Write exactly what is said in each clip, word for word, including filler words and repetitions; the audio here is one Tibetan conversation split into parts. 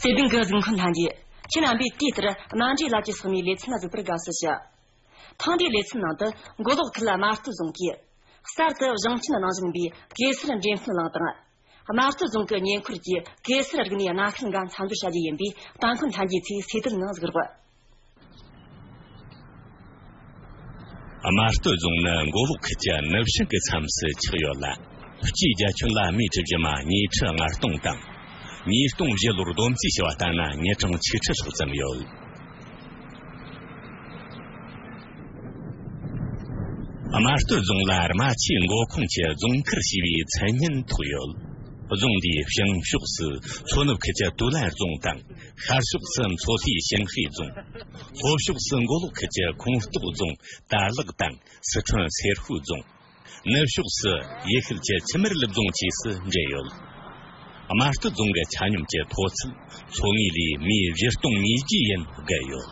ཞེ་གདིང་གི་གཟིགས་མཁན་ལྷན་རྒྱས། ཁྱེད་རྣམ་པས་དུས་ལྟར་རྣམ་འགྲེལ་ལ་གྱི་ཚོགས་མིའི་ལེ་ཚན་ལ་གཟིགས་པར་དགའ་བསུ་ཞུ། ཐེངས་འདིའི་ལེ་ཚན་ནང་དུ་མགོ་ལོག་ཁུལ་རྨ་སྟོད་རྫོང་གིས་གསར་དུ་བཞེངས་སྐྲུན་གནང་བཞིན་པའི་གེ་སར་འདྲེ་སྨན་གླིང་དང་། རྨ་སྟོད་རྫོང་གི་ཉེ་འཁོར་གྱི་གེ་སར་རིག་གནས་སྣ་ཁུལ་འགའ་མཚམས་སྦྱོར་བྱ་རྒྱུ་ཡིན་པས། ལྟ་མཁན་ལྷན་རྒྱས་ཚོས་གསན་གཟིགས་གནང་ཟིག་རོགས། རྨ་སྟོད་རྫོང་ནི་མགོ་ལོག་ཁུལ་གྱི་ནུབ་བྱང་གི་མཚམས་སུ་ཆགས་ཡོད་ལ། སྤྱིའི་རྒྱ་ཁྱོན་ལ་མིའི་གྲུ་བཞི་མ་ཉིས་ཁྲི་ལྔ་སྟོང་དང་། ཉིས་སྟོང་བཞི་ལོར་བསྡོམས་རྩིས་བྱས་པ་ལྟར་ན་ཉིས་སྟོང་ཆིག་ཁྲི་ལྷག་ཙམ་ཡོད། རྨ་སྟོད་རྫོང་ལ་རྨ་ཆུའི་མགོ་ཁུངས་ཀྱི་རྫོང་མཁར་ཞེས་པའི་མཚན་སྙན་ཐོགས་ཡོད། རྫོང་འདིའི་བྱང་ཕྱོགས་སུ་མཚོ་ནུབ་ཁུལ་གྱི་དུ་ལན་རྫོང་དང་། ཤར་ཕྱོགས་སུ་མཚོ་ལྷོའི་ཞིང་ཧེ་རྫོང་། ལྷོ་ཕྱོགས་སུ་མགོ་ལོག་ཁུལ་གྱི་ཁོངས་གཏོགས་རྫོང་དར་ལག་དང་། སི་ཁྲོན་སེར་ཤུལ་རྫོང་། ནུབ་ཕྱོགས་སུ་ཡུལ་ཤུལ་གྱི་ཆུ་དམར་ལུབ་རྫོང་བཅས་སུ་འདྲེས་ཡོད། རྨ་སྟོད་རྫོང་གི་ཆ་སྙོམས་ཀྱི་མཐོ་ཚད་མཚོ་ངོས་ལས་མིའི་བཞི་སྟོང་ཉིས་བརྒྱ་ཡན་བརྒལ་ཡོད།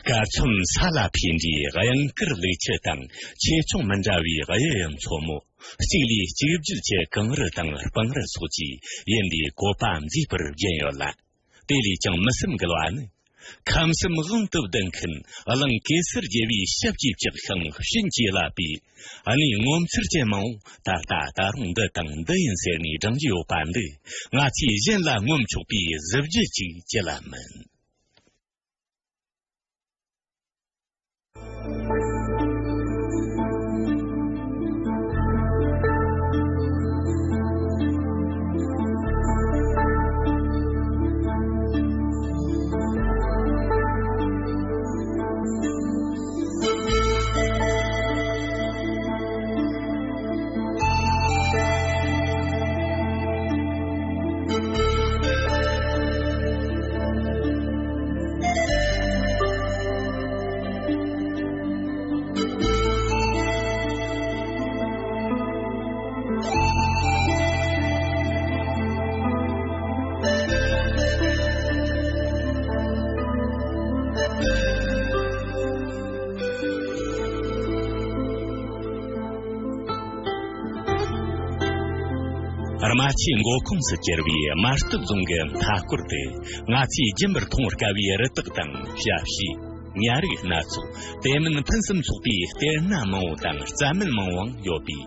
སྐར་ཚོམ་ས་ལ་འཕེན་འདྲའི་གཡང་དཀར་ལུག་ཁྱུ་དང་ཆེ་ཆུང་མི་འདྲ་བའི་གཡུ་ཡི་མཚོ་མོ། གཅིག་ལས་གཅིག་བརྒྱུད་ཀྱི་གངས་རི་དང་སྤང་རི་སོགས་ཀྱིས་ཡུལ་འདིའི་བཀོད་པ་མཛེས་པར་བརྒྱན་ཡོད་ལ། དེ་ལས་ཀྱང་མི་སེམས་འགུལ་བ་ནི། ཁམས་གསུམ་དབང་དུ་བསྡུ་མཁན་གླིང་གེ་སར་རྒྱལ་བའི་ཞབས་ཀྱིས་བཅགས་ཤིང་བྱིན་གྱིས་བརླབས་པའི་གནས་ངོ་མཚར་ཅན་མང་པོ་ད་ལྟ་ད་རུང་འདི་དང་འདི་ཡིན་ཟེར་ནས་བགྲང་རྒྱུ་ཡོད་པ་འདི། ང་ཚོས་གཞན་ལ་ངོམ་ཆོག་པའི་གཟི་བརྗིད་ཅིག་ཅི་ལ་མིན། རྨ་ཆུའི་མགོ་ཁུངས་སུ་གྱུར་པའི་རྨ་སྟོད་རྫོང་གི་མཐའ་སྐོར་དུ། ང་ཚོས་རྒྱུན་པར་མཐོང་དཀའ་བའི་རི་དྭགས་དང་བྱ་བྱིའུ། ཉ་རིགས་སྣ་ཚོགས། དེ་མིན་ཕུན་སུམ་ཚོགས་པའི་གཏེར་སྣ་མང་བོ་དང་རྩྭ་སྨན་མང་བོའང་ཡོད་པས།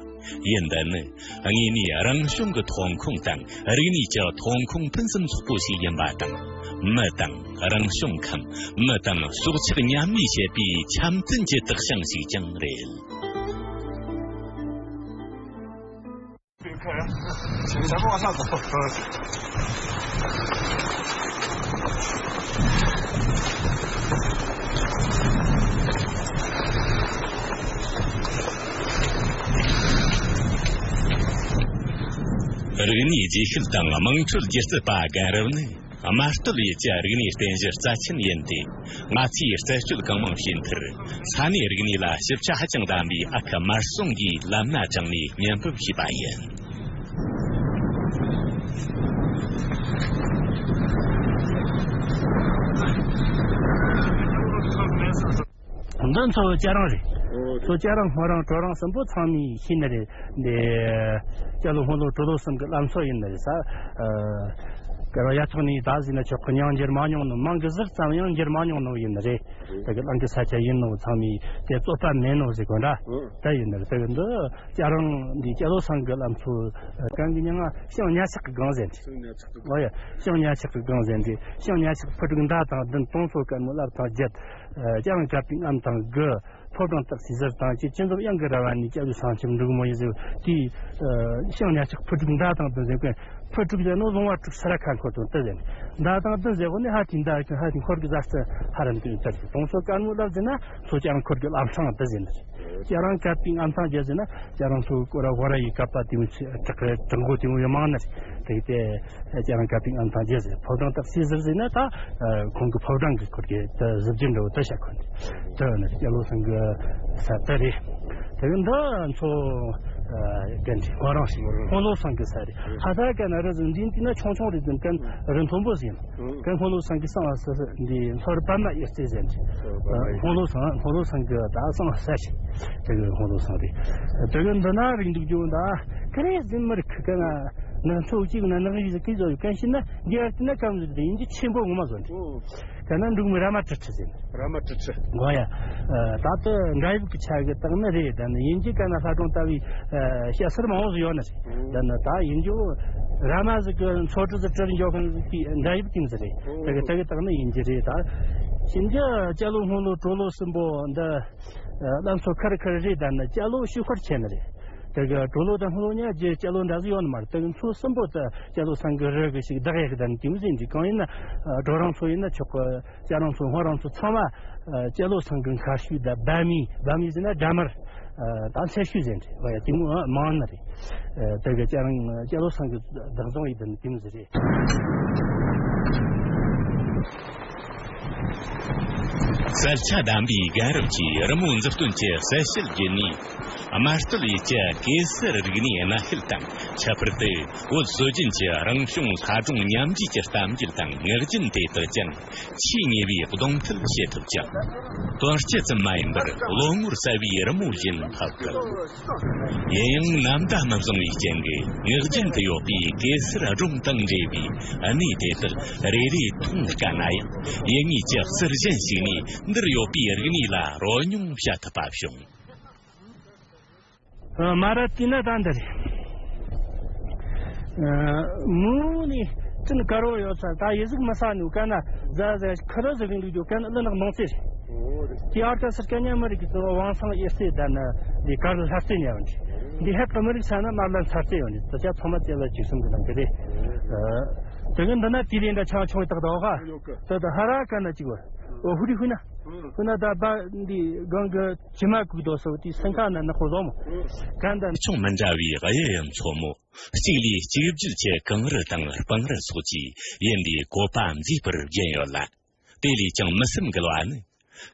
ཡུལ་འདི་ནི་དངོས་གནས་རང་བྱུང་གི་ཐོན་ཁུངས་དང་རིག་གནས་ཀྱི་ཐོན་ཁུངས་ཕུན་སུམ་ཚོགས་པོ་ཞིག་ཡིན་པ་དང་། མི་དང་རང་བྱུང་ཁམས། མི་དང་སྲོག་ཆགས་མཉམ་གནས་བྱེད་པའི་འཆམ་མཐུན་གྱི་དག་ཞིང་ཞིག་ཀྱང་རེད། རིག་གནས་རྗེས་ཤུལ་དང་དམངས་ཁྲོད་སྒྱུ་རྩལ་པ་རྒན་རབས་ནི། རྨ་སྟོད་ཡུལ་གྱི་རིག་གནས་རྟེན་གཞི་རྩ་ཆེན་ཡིན་ཏེ། ང་ཚོས་རྩད་གཅོད་གང་མང་བྱས་མཐར། ས་གནས་རིག་གནས་ལ་ཞིབ་ཆ་ཧ་ཅང་ལྡན་པའི་ཨ་ཁུ་དམར་སྲུང་གིས་ལམ་སྣ་དྲངས་ནས་བརྙན་ཕབ་བྱས་པ་ཡིན། འདི་མཚོ་བོད་རྒྱལ་རང་རེད། མཚོ་རྒྱལ་རང་། སྔོ་རང་། བྲོ་རང་གསུམ་པོ་ཚང་མས་ཤེས་ནི་རེད། འདི་སྐྱ་ལོ་སྔོ་ལོ་བྲོ་ལོ་གསུམ་གི་བླ་མཚོ་ཡིན་ནི་རེད་ས། ཨ། སྐལ་བ་ཡ་ཐོག་ནས་ད་ཟིན་ན་ཆོག་གི། མྱང་འགྱུར་མ་མྱོང་ནོ། མང་གི་ཟིག་ཙམ་ཡང་འགྱུར་མ་མྱོང་ནོ་ཡིན་ནི་རེད། དེ་གི་གླིང་གི་ས་ཆ་ཡིན་ནོ་ཚང་མས་དེ་རྩོད་པ་མེད་ནོ་ཟེར་གོ་འདྲ། ཨང་། དེ་ཡིན་ནི་རེད། དེ་གི་འདི་རྒྱལ་རང་འདི་སྐྱ་ལོ་ཚང་གི་བླ་མཚོ་གང་གི་མྱིང་ང་ཤིང་ཉ་ཆག་གི་སྒང་ཟེར་ཏེ། ཤིང་ཉ་ཆག་གི་སྒང་། ཨོ་ཡ། ཤིང་ཉ་ཆག་གི་སྒང་ཟེར་ཏེ། ཤིང་ཉ་ཆག་ཕུ་དྲུག་མདའ་དང་བདུན། དུང་སོ་དཀར་མོ་རླབས་དང་བརྒྱད། རྒྱལ་རང་བཀའ་པའི་རྔམ་དང་དགུ། ཕོ་བྲང་སྟག་སེང་ཟེར་དང་། ཅི་ཅི་འཛོམས་གཡང་གི་ར་བ་ནས། སྐྱབས་རྗེ་བྱང་ཆུབ་འབྲུག་མོ་ཡི་ཟེར་དེའི་ཤིང་ཉ་ཆག་ཕུ་དྲུག་མདའ་དང་བདུན་ཟེར་གོ། ཕུ་དྲུག་ཟེར་ནོ་ལུང་བ་དྲུག་སི་ར་ཁ་འཁོར་དང་དེ་ཟེར་ནི། མདའ་དང་བདུན་ཟེར་གོ་ནི་ཧ་ཏི་མདའ་ཧ་ཏི་འཁོར་གི་ཟ་རྩི་ཧ་རམ་དུ་དེ་ཟེར། དུང་སོ་དཀར་མོ་རླབས་ཟེར་ན་མཚོ་རྒྱལ་རང་འཁོར་གི་བླ་བྲང་དེ་ཟེར་ནི། རྒྱལ་རང་བཀའ་པའི་རྔམ་ཐང་རྒྱལ་ཟེར་ན་རྒྱལ་རང་མཚོ་སྐོར་ར་ཧོ་ར་ཡི་བཀའ་པ་དེ་མོ་ཚེ་བྲག་རི་བྲག་མགོ་དེ་མོ་ཡོད་མང་ནི་རེད། དེ་གི་དེ། རྒྱལ་རང་བཀའ་པའི་རྔམ་ཐང་རྒྱལ་ཟེར། ཕོ་བྲང་སྟག་སེང་ཟེར་ཟེར་ན་ད་ཁོང་གི་ཕོ་བྲང་གི་སྐོར་གྱི་ད་གཟི་བརྗིད་འདྲ་བོ་ད་བྱ་ཁོ་ནི་ད་ནི་སྐྱ་ལོ་ཚང་གི་ས་ད་རེད། དེ་གི་འདི་མཚོ་ ཨ་གན་དེ་ཁོ་རང་ཞིག་སྔོན་ལོ་སང་གི་ས་རེད། ཧ་ད་གན་རི་ཟིན་འདི་འདི་ན་ཆུང་ཆུང་རེད་ཟིན། གན་རི་མཐོན་པོ་ཟིན། གན་སྔོན་ལོ་སང་གི་སང་ས་ས་འདི་མཚོར་པ་མ་ཡེ་རྩེ་ཟིན། སྔོན་ལོ་སང་སྔོན་ལོ་སང་གི་ད་སང་ས་ཞིག་དེ་གི་སྔོན་ལོ་སང་རེད། དེ་གི་འདི་ན་རིག་འདུག་རྒྱུ་ད་ག་རེ་ཟིན་མི་རིག་གི་གན་ན་མཚོ་གཅིག་ན་ནག་ཡིག་གི་ཟོ་གན་ཤི་ན་རྒྱལ་ཏི་ན་གམ་ཟིན་དེ་ཡིན་གྱི་ཆེན་པོ་ངོ་མ་ཟོན་རེད། ག་ན་འབྲུག་མི་ར་མ་ཀྲི་ཀྲི་ཟེར། ར་མ་ཀྲི་ཀྲི། གོ་ཡ། ད་ལྟ་འདྲ་ཡིབ་ཀྱི་ཆ་གི་སྟེང་ནི་རེད། ད་ནི་ཡིན་གྱི་ག་ན་ལྷ་སྒྲུང་ལྟ་བུའི་སྐྱ་སེར་མང་བོ་ཟིག་ཡོད་ནི་རེད། ད་ནི་ད་ཡིན་གྱི་ར་མ་ཟིག་གི་མཚོ་གྲུ་ཟིག་གྲི་འཇོག་མཁན་ཟིག་གི་འདྲ་ཡིབ་ཀྱི་ཟིག་རེད། དེ་གི་དེ་གི་སྟེང་ནི་ཡིན་གྱི་རེད། ད་ཡིན་གྱི་སྐྱ་ལོ་སྔོན་ལོ་གྲོ་ལོ་གསུམ་པོ་འདི་ལམ་སོ་ཁར་ཁར་རེད། ད་ནི་སྐྱ་ལོ་ཤུགས་ཁར་ཆེ་ནི་རེད། དེ་གི་གྲོ་ལོ་དང་སྔོན་ལོ་ཉ་རྗེ་སྐྱ་ལོ་འདྲ་ཟིག་ཡོད་ནི་མ་རེད། དེ་གི་མཚོ་གསུམ་པོ་དེ་སྐྱ་ལོ་སང་གི་རི་གི་ཞིག་བདག་ཡག་དང་དེ་མོ་ཟིག་འདི་གང་ཡིན་ན་གྲོ་རང་ཚོ་ཡིན་ན་ཆོག་གི་སྐྱ་རང་ཚོ་སྔོ་རང་ཚོ་ཚང་མ་སྐྱ་ལོ་སང་གི་མཁར་ཤུལ་དང་བ་མི་བ་མི་ཟེར་ན་དགྲ་དམར་དང་ཚལ་ཤུལ་ཟེར་འདྲ་བ་ཡ་དེ་མོ་མང་ནི་རེད། དེ་གི་སྐྱ་རང་སྐྱ་ལོ་སང་གི་བདག་བཟང་ཡིན་དང་དེ་མོ་ཟིག་རེད། གསལ་ཆ་ལྡན་པའི་རྒན་རབས་ཀྱིས་རི་མོ་མཛུབ་སྟོན་གྱི་གསལ་བཤད་བརྒྱུད་ནས། དམར་སྟོད་ཡུལ་གྱི་གེ་སར་རིག་གནས་གནའ་ཤུལ་དང་། ཁྱད་པར་དུ་བོད་སྲོལ་རྒྱུན་གྱི་རང་བྱུང་ལྷ་སྒྲུང་ཉམས་བཞེས་ཀྱི་གཏམ་རྒྱུད་དང་ངག་རྒྱུན་དེ་དག་ཀྱང་ཆེས་ཉེ་བའི་གདོང་ཐུག་བྱེད་ཐུབ་ཅིང་། དོན་སྤྱི་ཙམ་མ་ཡིན་པར་བློ་ངོར་གསལ་བའི་རི་མོ་བཞིན་ཕབ་ཐུབ། ཡིན་ཡང་ནམ་ཟླ་མི་བཟང་བའི་རྐྱེན་གྱིས་ངག་རྒྱུན་དུ་ཡོད་པའི་གེ་སར་སྒྲུང་དང་འབྲེལ་བའི་གནས་དེ་དག་རེ་རེ་མཐོང་དཀའ་ན་ཡང་། ཡུལ་དངོས་ཀྱི་ཟུར་གཞན་ཞིག་ནས་འདིར་ཡོད་པའི་རིག་གནས་ལ་རོལ་མྱོང་བྱ་ཐུབ་པ་བྱུང་། ཨ། མ་ར་ཏི་ན་ད་འདི་རེད། ཨ། མུ་ནི་ཏིན་དཀར་བོ་ཡོད་ས་ད་ཡི་ཟིག་མི་ས་ནུ་ག་ན་ཟ་ཟ་ཁ་ར་ཟ་གི་འདུག་རྒྱུ་ག་ན་ལི་ནག་མང་ཚེ་རེད། ཏི་ཨར་ཀ་སར་ཀ་ཉ་མ་རིག་གི་ཚོ་བང་སང་ཨེ་སེ་ད་ན་འདི་དཀར་ལྷ་རྩེ་ཉ་བ་འདི་འདི་ཧད་ཀ་མ་རིག་ས་ན་མ་ལ་ལྷ་རྩེ་ཡོད་འདི་ད་ཆ་ཚང་མ་རྩེ་ལ་ཅིག་སུམ་གི་ནང་གི་རེད། ཨ། དེ་གི་འདི་ན་ཏི་ལེ་འདྲ་ཆང་ཆུང་བཏགས་ད་འོ་ག་ད་ད་ཧ་ར་ག་ན་ཅིག་བ། ཨོ་ཧུ་རི་ཧུ་ན། ཧུ་ན་ད་བ་འདི་གང་གི་ཇི་མ་གུག་རྡོ་སོགས་དེའི་སེང་ཁ་ན་ནག་པོ་ལོ་མོ། གན་དང་ཆུང་མི་འདྲ་བའི་གཡུ་ཡི་མཚོ་མོ། གཅིག་ལས་གཅིག་བརྒྱུད་ཀྱི་གངས་རི་དང་སྤང་རི་སོགས་ཀྱིས་ཡུལ་འདིའི་བཀོད་པ་མཛེས་པར་བརྒྱན་ཡོད་ལ། དེ་ལས་ཀྱང་མི་སེམས་འགུལ་བ་ནི།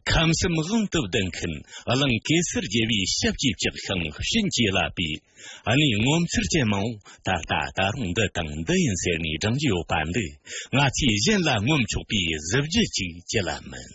ཁམས་གསུམ་དབང་དུ་བསྡུ་མཁན་གླིང་གེ་སར་རྒྱལ་བའི་ཞབས་ཀྱིས་བཅགས་ཤིང་བྱིན་གྱིས་བརླབས་པའི་གནས་ངོ་མཚར་ཅན་མང་བོ་ད་ལྟ་ད་རུང་འདི་དང་འདི་ཡིན་ཟེར་ནས་བགྲང་རྒྱུ་ཡོད་པ་འདི། ང་ཚོས་གཞན་ལ་ངོམ་ཆོག་པའི་གཟི་བརྗིད་ཅིག་ཅི་ལ་མིན།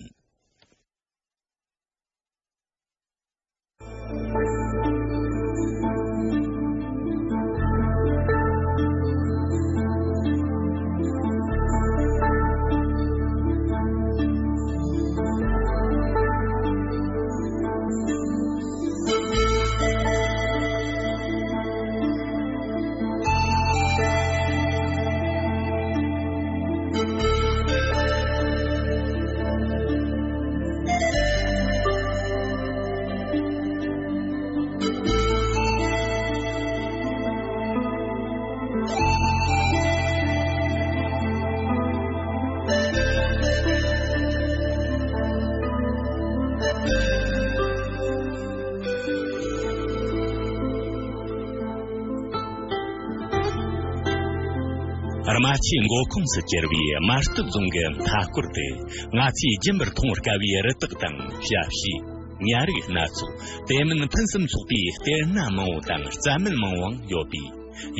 རྨ་ཆུའི་མགོ་ཁུངས་སུ་གྱུར་བའི་རྨ་སྟོད་རྫོང་གི་མཐའ་སྐོར་དུ། ང་ཚོས་རྒྱུན་པར་མཐོང་དཀའ་བའི་རི་དྭགས་དང་བྱ་བྱིའུ། ཉ་རིགས་སྣ་ཚོགས། དེ་མིན་ཕུན་སུམ་ཚོགས་པའི་གཏེར་སྣ་མང་བོ་དང་རྩྭ་སྨན་མང་བོའང་ཡོད་པས།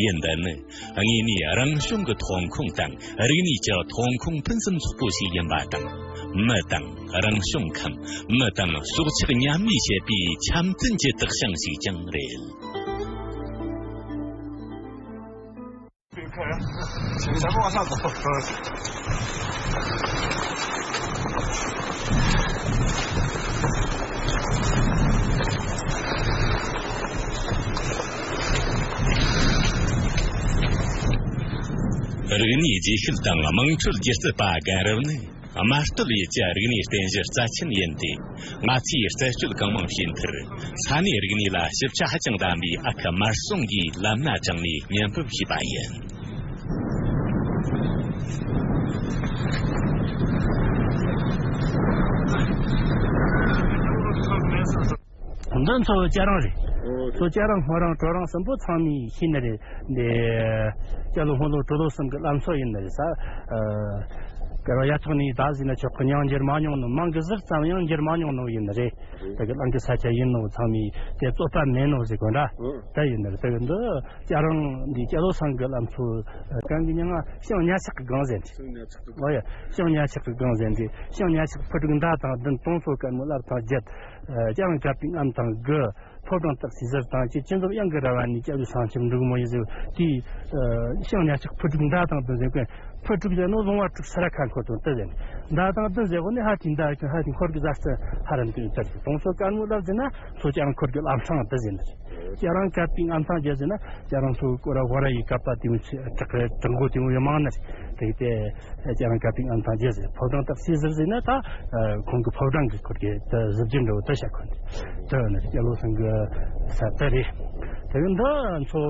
ཡུལ་འདི་ནི་དངོས་གནས་རང་བྱུང་གི་ཐོན་ཁུངས་དང་རིག་གནས་ཀྱི་ཐོན་ཁུངས་ཕུན་སུམ་ཚོགས་པོ་ཞིག་ཡིན་པ་དང་། མི་དང་རང་བྱུང་ཁམས། མི་དང་སྲོག་ཆགས་མཉམ་གནས་བྱེད་པའི་འཆམ་མཐུན་གྱི་དག་ཞིང་ཞིག་ཀྱང་རེད། རིག་གནས་རྗེས་ཤུལ་དང་དམངས་ཁྲོད་སྒྱུ་རྩལ་པ་རྒན་རབས་ནི། རྨ་སྟོད་ཡུལ་གྱི་རིག་གནས་རྟེན་གཞི་རྩ་ཆེན་ཡིན་ཏེ། ང་ཚོས་རྩད་གཅོད་གང་མང་བྱས་མཐར། ས་གནས་རིག་གནས་ལ་ཞིབ་ཆ་ཧ་ཅང་ལྡན་པའི་ཨ་ཁུ་དམར་སྲུང་གིས་ལམ་སྣ་དྲངས་ནས་བརྙན་ཕབ་བྱས་པ་ཡིན། འདི་ཚོ་སྐྱ་རེངས་རེད། ཨོ། ཚོ་སྐྱ་རེངས་སྔོ་རེངས་གྲོ་རེངས་གསུམ་པོ་ཚང་མས་ཤེས་ནི་རེད། འདི་སྐྱ་ལོ་སྔོན་ལོ་གྲོ་ལོ་གསུམ་གི་ལམ་སྲོལ་ཡིན་ནི་རེད་ས། ཨ། སྐར་མ་ཡ་ཐོག་ནས་ད་ཟིན་ན་ཆོག་གི། མྱིང་འགྱུར་མ་མྱོང་ནོ། མིང་གི་ཟུར་ཙམ་ཡང་འགྱུར་མ་མྱོང་ནོ་ཡིན་ནི་རེད། ཨ་དེ་གི་གླིང་གི་ས་ཆ་ཡིན་ནོ་ཚང་མས་དེ་རྩོད་པ་མེད་ནོ་ཟེར་གོ་འདྲ། ཨ་དེ་ཡིན་ནི་རེད། དེ་གི་འདི་སྐྱ་རང་འདི་སྐྱ་ལོ་ཚང་གི་བླ་མཚོ་གང་གི་མྱིང་ང་ཤིང་ཉ་ཆག་གི་སྒང་ཟེར་ནི། ཤིང་ཉ་ཆག་གི་ཨོ་ཡ། ཤིང་ཉ་ཆག་གི་སྒང་ཟེར་ནི། ཤིང་ཉ་ཆག་ཕུ་དྲུག་མདའ་དང་བདུན། དུང་སོ་དཀར་མོ་རླབས་དང་བརྒྱད། ཨ་སྐྱ་རང་བཀའ་པའི་རྔམ་དང་དགུ། ཕོ་བྲང་སྟག་སེའི་ཟུར་དང་བཅས། ཅི་འཛོམས་གཡང་གི་ར་བ་ནས། སྐྱབས་ལུས་བསང་ཁྱིམ་འབྲུག་མོ་ཡི་ཟེར། དེའི་ཤིང་ཉ་ཆག་ཕུ་དྲུག་མདའ་དང་བདུན་ཟེར་མཁན། ཕུ་དྲུག་ཟེར་ནོ་ལུང་བ་དྲུག་སེ་ར་ཁ་འཁོར་དང་དེ་ཟེར་ནི། མདའ་དང་བདུན་ཟེར་གོ་ནི་ཧ་ཏི་མདའ་ཧ་ཏི་འཁོར་གི་ཟ་རྩི་ཧ་རམ་དུ་དེ་ཟེར། དུང་སོ་དཀར་མོ་རླབས་ཟེར་ན་མཚོ་སྐྱ་རང་འཁོར་གི་ལམ་སྲང་དེ་ཟེར་ནི། སྐྱ་རང་བཀའ་པའི་རྔམ་ཐང་བརྒྱད་ཟེར་ན་སྐྱ་རང་མཚོ་སྐོར་ར་ཝ་ར་ཡི་བཀའ་པ་དེ་མོ་ཚེ་དྲག་དྲག་མགོ་དེ་མོ་ཡོད་མང་ནི་རེད། དེ་གི་དེ་སྐྱ་རང་བཀའ་པའི་རྔམ་ཐང་བརྒྱད་ཟེར། ཕོ་བྲང་སྟག་སེའི་ཟུར་ཟེར་ན་ད་ཁོང་གི་ཕོ་བྲང་གི་སྐོར་གྱི་ད་གཟི་བརྗིད་འདྲ་བོ་ད་བྱ་ཁོ་ནི་ད་ནི་སྐྱ་ལོ་ཚང་གི་ས་ད་རེད། དེ་གི་འདི་མཚོ་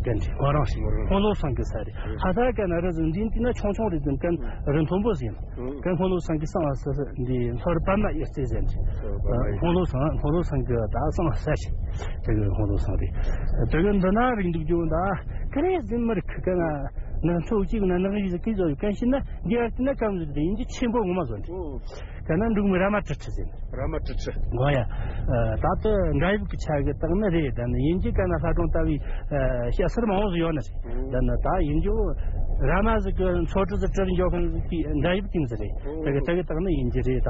གན་དེ་ཧོ་རང་ཞིག་ཧོ་ལོ་ཚང་གི་ས་རེད། ཧ་ད་གན་རི་ཟིན་འདི་འདི་ན་ཆུང་ཆུང་རེད་ཟིན་གན་རི་མཐོན་པོ་ཟིན། ཨང་། གན་ཧོ་ལོ་ཚང་གི་གསང་བ་ས་འདི་ལྷོར་པདྨ་གཡུ་རྩེ་ཟེར་འདི། ཧོ་ལོ་ཚང་ཧོ་ལོ་ཚང་གི་ད་གསང་བ་ས་ཞིག་དེ་གི་ཧོ་ལོ་ཚང་རེད། དེ་གི་འདི་ན་རིག་འདུག་རྒྱུ་ད་ག་རེ་ཟིན་མི་རིག་གི་གན་ན་མཚོ་གཅིག་ན་ནག་ཡིག་གི་ཟོ་གན་ཤི་ན་རྒྱལ་དེ་ན་གམ་ཟིག་དེ་ཡིན་གྱི་ཆེན་པོ་ངོ་མ་ཟོ་འདི། ཨོ། གན་ན་འབྲུག་མི་ར་མ་ཀྲི་ཀྲི་ཟེར། ར་མ་ཀྲི་ཀྲི། འོ་ཡ། ཨ་ད་ལྟ་འདྲ་ཡིབ་ཀྱི་ཆ་གི་རྟགས་ནི་རེད། ད་ནི་ཡིན་གྱི་གན་ན་ལྷ་སྒྲུང་ལྟ་བུའི་ཨ་སྐྱ་སེར་མང་བོ་ཟིག་ཡོད་ནི་རེད། ད་ནི་ད་ཡིན་གྱི་ར་མ་ཟིག་གི་མཚོ་གྲུ་ཟིག་གྲི་རུ་འཇོག་མཁན་ཟིག་གི་འདྲ་ཡིབ་ཀྱི་ཟིག་རེད། དེ་གི་དེ་གི་རྟགས་ནི་ཡིན་གྱི་རེད། ད་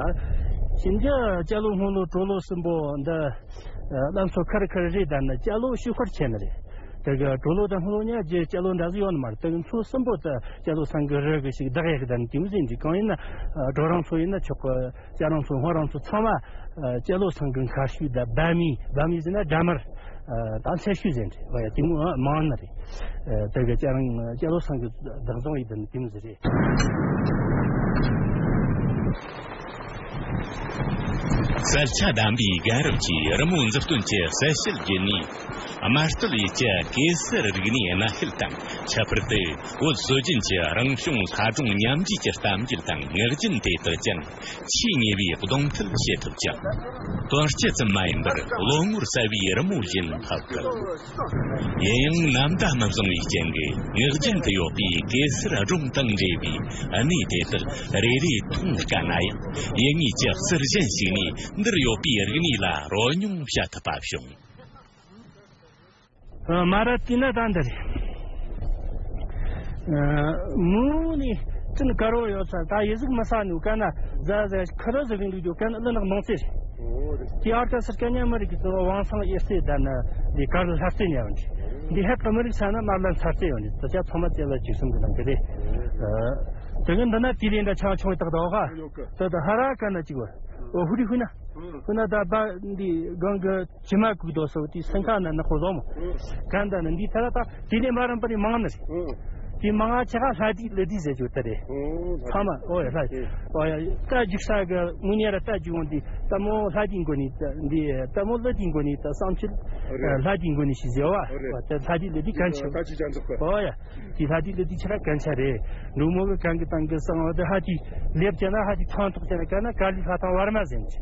ཡིན་གྱི་སྐྱ་ལོ་སྔོན་ལོ་གྲོ་ལོ་གསུམ་པོ་འདི་ཨ་བླ་མཚོ་ཁར་ཁར་རེད། ད་ནི་སྐྱ་ལོ་ཤུ་ཁར་ཆེ་ནི་རེད། དེ་གི་གྲོ་ལོ་དང་སྔོན་ལོ་ཉ་རྗེ་སྐྱ་ལོ་འདྲ་ཟིག་ཡོད་ནི་མ་རེད། དེ་གི་མཚོ་གསུམ་པོ་དེ་སྐྱ་ལོ་ཚང་གི་རི་གི་ཞིག་བདག་ཡག་གི་ད་ནི་དེ་མོ་ཟིག་འདི་གང་ཡིན་ན་ཨ་གྲོ་རང་མཚོ་ཡིན་ན་ཆོག་གི། སྐྱ་རང་མཚོ་སྔོ་རང་མཚོ་ཚང་མ་ཨ་སྐྱ་ལོ་ཚང་གི་མཁར་ཤུལ་དང་བ་མི་བ་མི་ཟེར་ན་དགྲ་དམར་ཨ་དང་ཚལ་ཤུལ་ཟེར་འདྲ་བ་ཡ་དེ་མོ་ཨ་མང་ནི་རེད། ཨ་དེ་གི་སྐྱ་རང་སྐྱ་ལོ་ཚང་གི་བདག་བཟང་ཡིན་ད་ནི་དེ་མོ་ཟིག་རེད། གསལ་ཆ་ལྡན་པའི་རྒན་རབས་ཀྱིས་རི་མོ་མཛུབ་སྟོན་གྱི་གསལ་བཤད་བརྒྱུད་ནས། དམར་སྟོད་ཡུལ་གྱི་གེ་སར་རིག་གནས་གནའ་ཤུལ་དང་། ཁྱད་པར་དུ་བོད་སྲོལ་རྒྱུན་གྱི་རང་བྱུང་ལྷ་སྒྲུང་ཉམས་བཞེས་ཀྱི་གཏམ་རྒྱུད་དང་ངག་རྒྱུན་དེ་དག་ཀྱང་ཆེས་ཉེ་བའི་གདོང་ཐུག་བྱེད་ཐུབ་ཅིང་། དོན་སྤྱི་ཙམ་མ་ཡིན་པར་བློ་ངོར་གསལ་བའི་རི་མོ་བཞིན་ཕབ་སྐབས། ཡིན་ཡང་ནམ་ཟླ་མི་བཟང་བའི་རྐྱེན་གྱིས་ངག་རྒྱུན་དུ་ཡོད་པའི་གེ་སར་སྒྲུང་དང་འབྲེལ་བའི་གནས་དེ་དག་རེ་རེ་མཐོང་དཀའ་ན་ཡང་། ཡུལ་དངོས་ཀྱི་ཟུར་གཞན་ཞིག་ནས་འདིར་ཡོད་པའི་རིག་གནས་ལ་རོལ་མྱོང་བྱ་ཐུབ་པ་བྱུང་། ཨ་མ་ར་དེ་ན་ད་འདི་རེད། ཨ་མོ་ནི་ཏིན་དཀར་བོ་ཡོད་ས་ད་ཡི་གཟུགས་མི་ས་ནུ་ག་ན་ཟ་ཟ་ཁ་ར་ཟ་གིན་འདུག་རྒྱུ་ག་ན་ལི་ནག་མང་ཚེ་རེད། དེ་ཨར་ཀ་སར་ཀ་ཉ་མི་རིགས་ཀྱི་ཚོ་བ་དབང་ཚང་ཨེ་སེ་ད་ན་འདི་དཀར་ལྷ་རྩེ་ཉ་བ་འདི་འདི་ཧེ་ཀ་མི་རིགས་ས་ན་མ་ལ་ལྷ་རྩེ་ཡོད་འདི་ད་ཆ་ཚང་མ་རྩེ་ལ་ཅིག་གསུམ་གི་ནང་གི་རེད། ཨ་དེ་གི་འདི་ན་དེ་ལས་འདྲ་ཆང་ཆུང་བའི་རྟགས་ད་འོ་ཁ་ད་ད་ཧ་ར་ཀ་ན་ཅིག་བ་འོ་ཧུ་རི་ཧུ་ན་ཧུ་ན་ད་བ་འདི་གང་གི་ཇི་མ་གུག་རྡོ་སོགས་དེ་སེང་ཁ་ན་ནག་པོ་བཟོ་མོ། གན་ད་ནི་འདི་ཐ་ར་ད་དེ་ནས་མ་རམ་པ་རི་མང་ནི་རེད། དེ་མང་ང་ཆེ་ཁ་ལྷ་དེ་ལི་དེ་ཟེར་རྒྱུ་ད་རེད། ཚང་མ་ཨོ་ཡ་ལྷ་ཨོ་ཡ་རྟ་རྒྱུག་ས་གི་མུ་ཉེ་ར་རྟ་རྒྱུག་འོང་དེ་རྟ་མོ་ལྷ་དེ་མགོ་ནི་ད་འདི་རྟ་མོ་ལི་དེ་མགོ་ནི་ད་བསམ་ཕྱིར་ལྷ་དེ་མགོ་ནི་ཞིག་ཟེར་བ་ད་ལྷ་དེ་ལི་དེ་གན་ཆེ་ཨོ་ཡ། དེ་ལྷ་དེ་ལི་དེ་ཆ་ར་གན་ཆ་རེད། འབྲུག་མོ་གི་གན་གི་ཏང་གི་གསང་བ་དེ་ཧ་ཅི་ལེབ་ཅེ་ན་ཧ་ཅི་ཐང་ཐོག་ཅེ་ན་གན་ན་ཀ་ལི་ལྷ་ཐང་བར་མ་ཟེར་ཅི།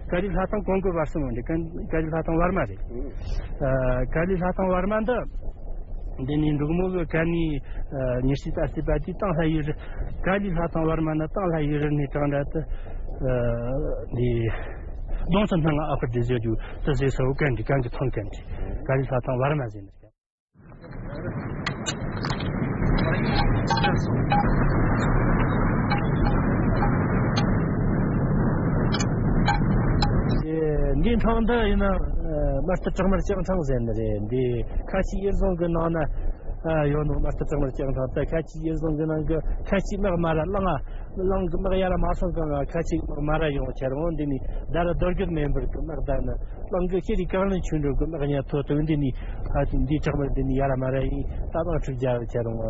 ཀ་ལི་ལྷ་ཐང་ཀོང་ཀོ་བར་སི་མོ་འདི་ཀ་ཀ་ལི་ལྷ་ཐང་བར་མ་རེད། ཨ་ཀ་ལི་ལྷ་ཐང་བར་མ་འདི་འདི་ནི་འབྲུག་མོ་གི་གན་ནི་ཨ་ཉི་ཤུ་རྩ་གཅིག་པ་དེ་ཏང་ལྷ་ཡུལ་རི་ཀ་ལི་ལྷ་ཐང་བར་མ་ན་ཏང་ལྷ་ཡུལ་རི་ནི་གྲངས་འདྲ་དུ་ཨ་འདི་གདོང་ཚོ་སྣང་ང་ཨ་ཁུ་འདི་ཟེར་རྒྱུ་དུ་ཟེར་སོ་གན་འདི་གན་གི་ཐང་གན་འདི་ཀ་ལི་ལྷ་ཐང་བར་མ་ཟེར་ནི། འདི་འཕྲང་འདི་ཡིན་ན་དམར་སྟོད་བྲག་དམར་ལྕང་འཕྲང་ཟེར་ནི་རེད། འདི་ཁ་ཆེ་གཡས་བཟུང་གི་ནང་ན་ཡོད་ནོ། དམར་སྟོད་བྲག་དམར་ལྕང་འཕྲང་དེ་ཁ་ཆེ་གཡས་བཟུང་གི་ནང་གི་ཁ་ཆེ་དམག་མ་ར་གླང་ང་གླང་གི་དམག་ཡར་མ་སོང་གི་ང་ཁ་ཆེ་དམག་མ་ར་ཡོང་ཁྱེར་འོང་། འདི་ནི་ད་ར་རྡོ་རྒྱུད་མེ་འབར་གི་དམག་ད་ནི། གླང་གི་ཤེས་རིག་གང་ལེན་ཆུ་འགྲོ་གི་དམག་ཉ་ཐོ་དུ་འདི་ནི་ཧ་ཅང་འདི་གྲགས་མི་འདི་ནི་ཡ་ར་མ་ར་ཡིན། ད་དང་འཁྲུག་རྒྱ་བྱ་རུང་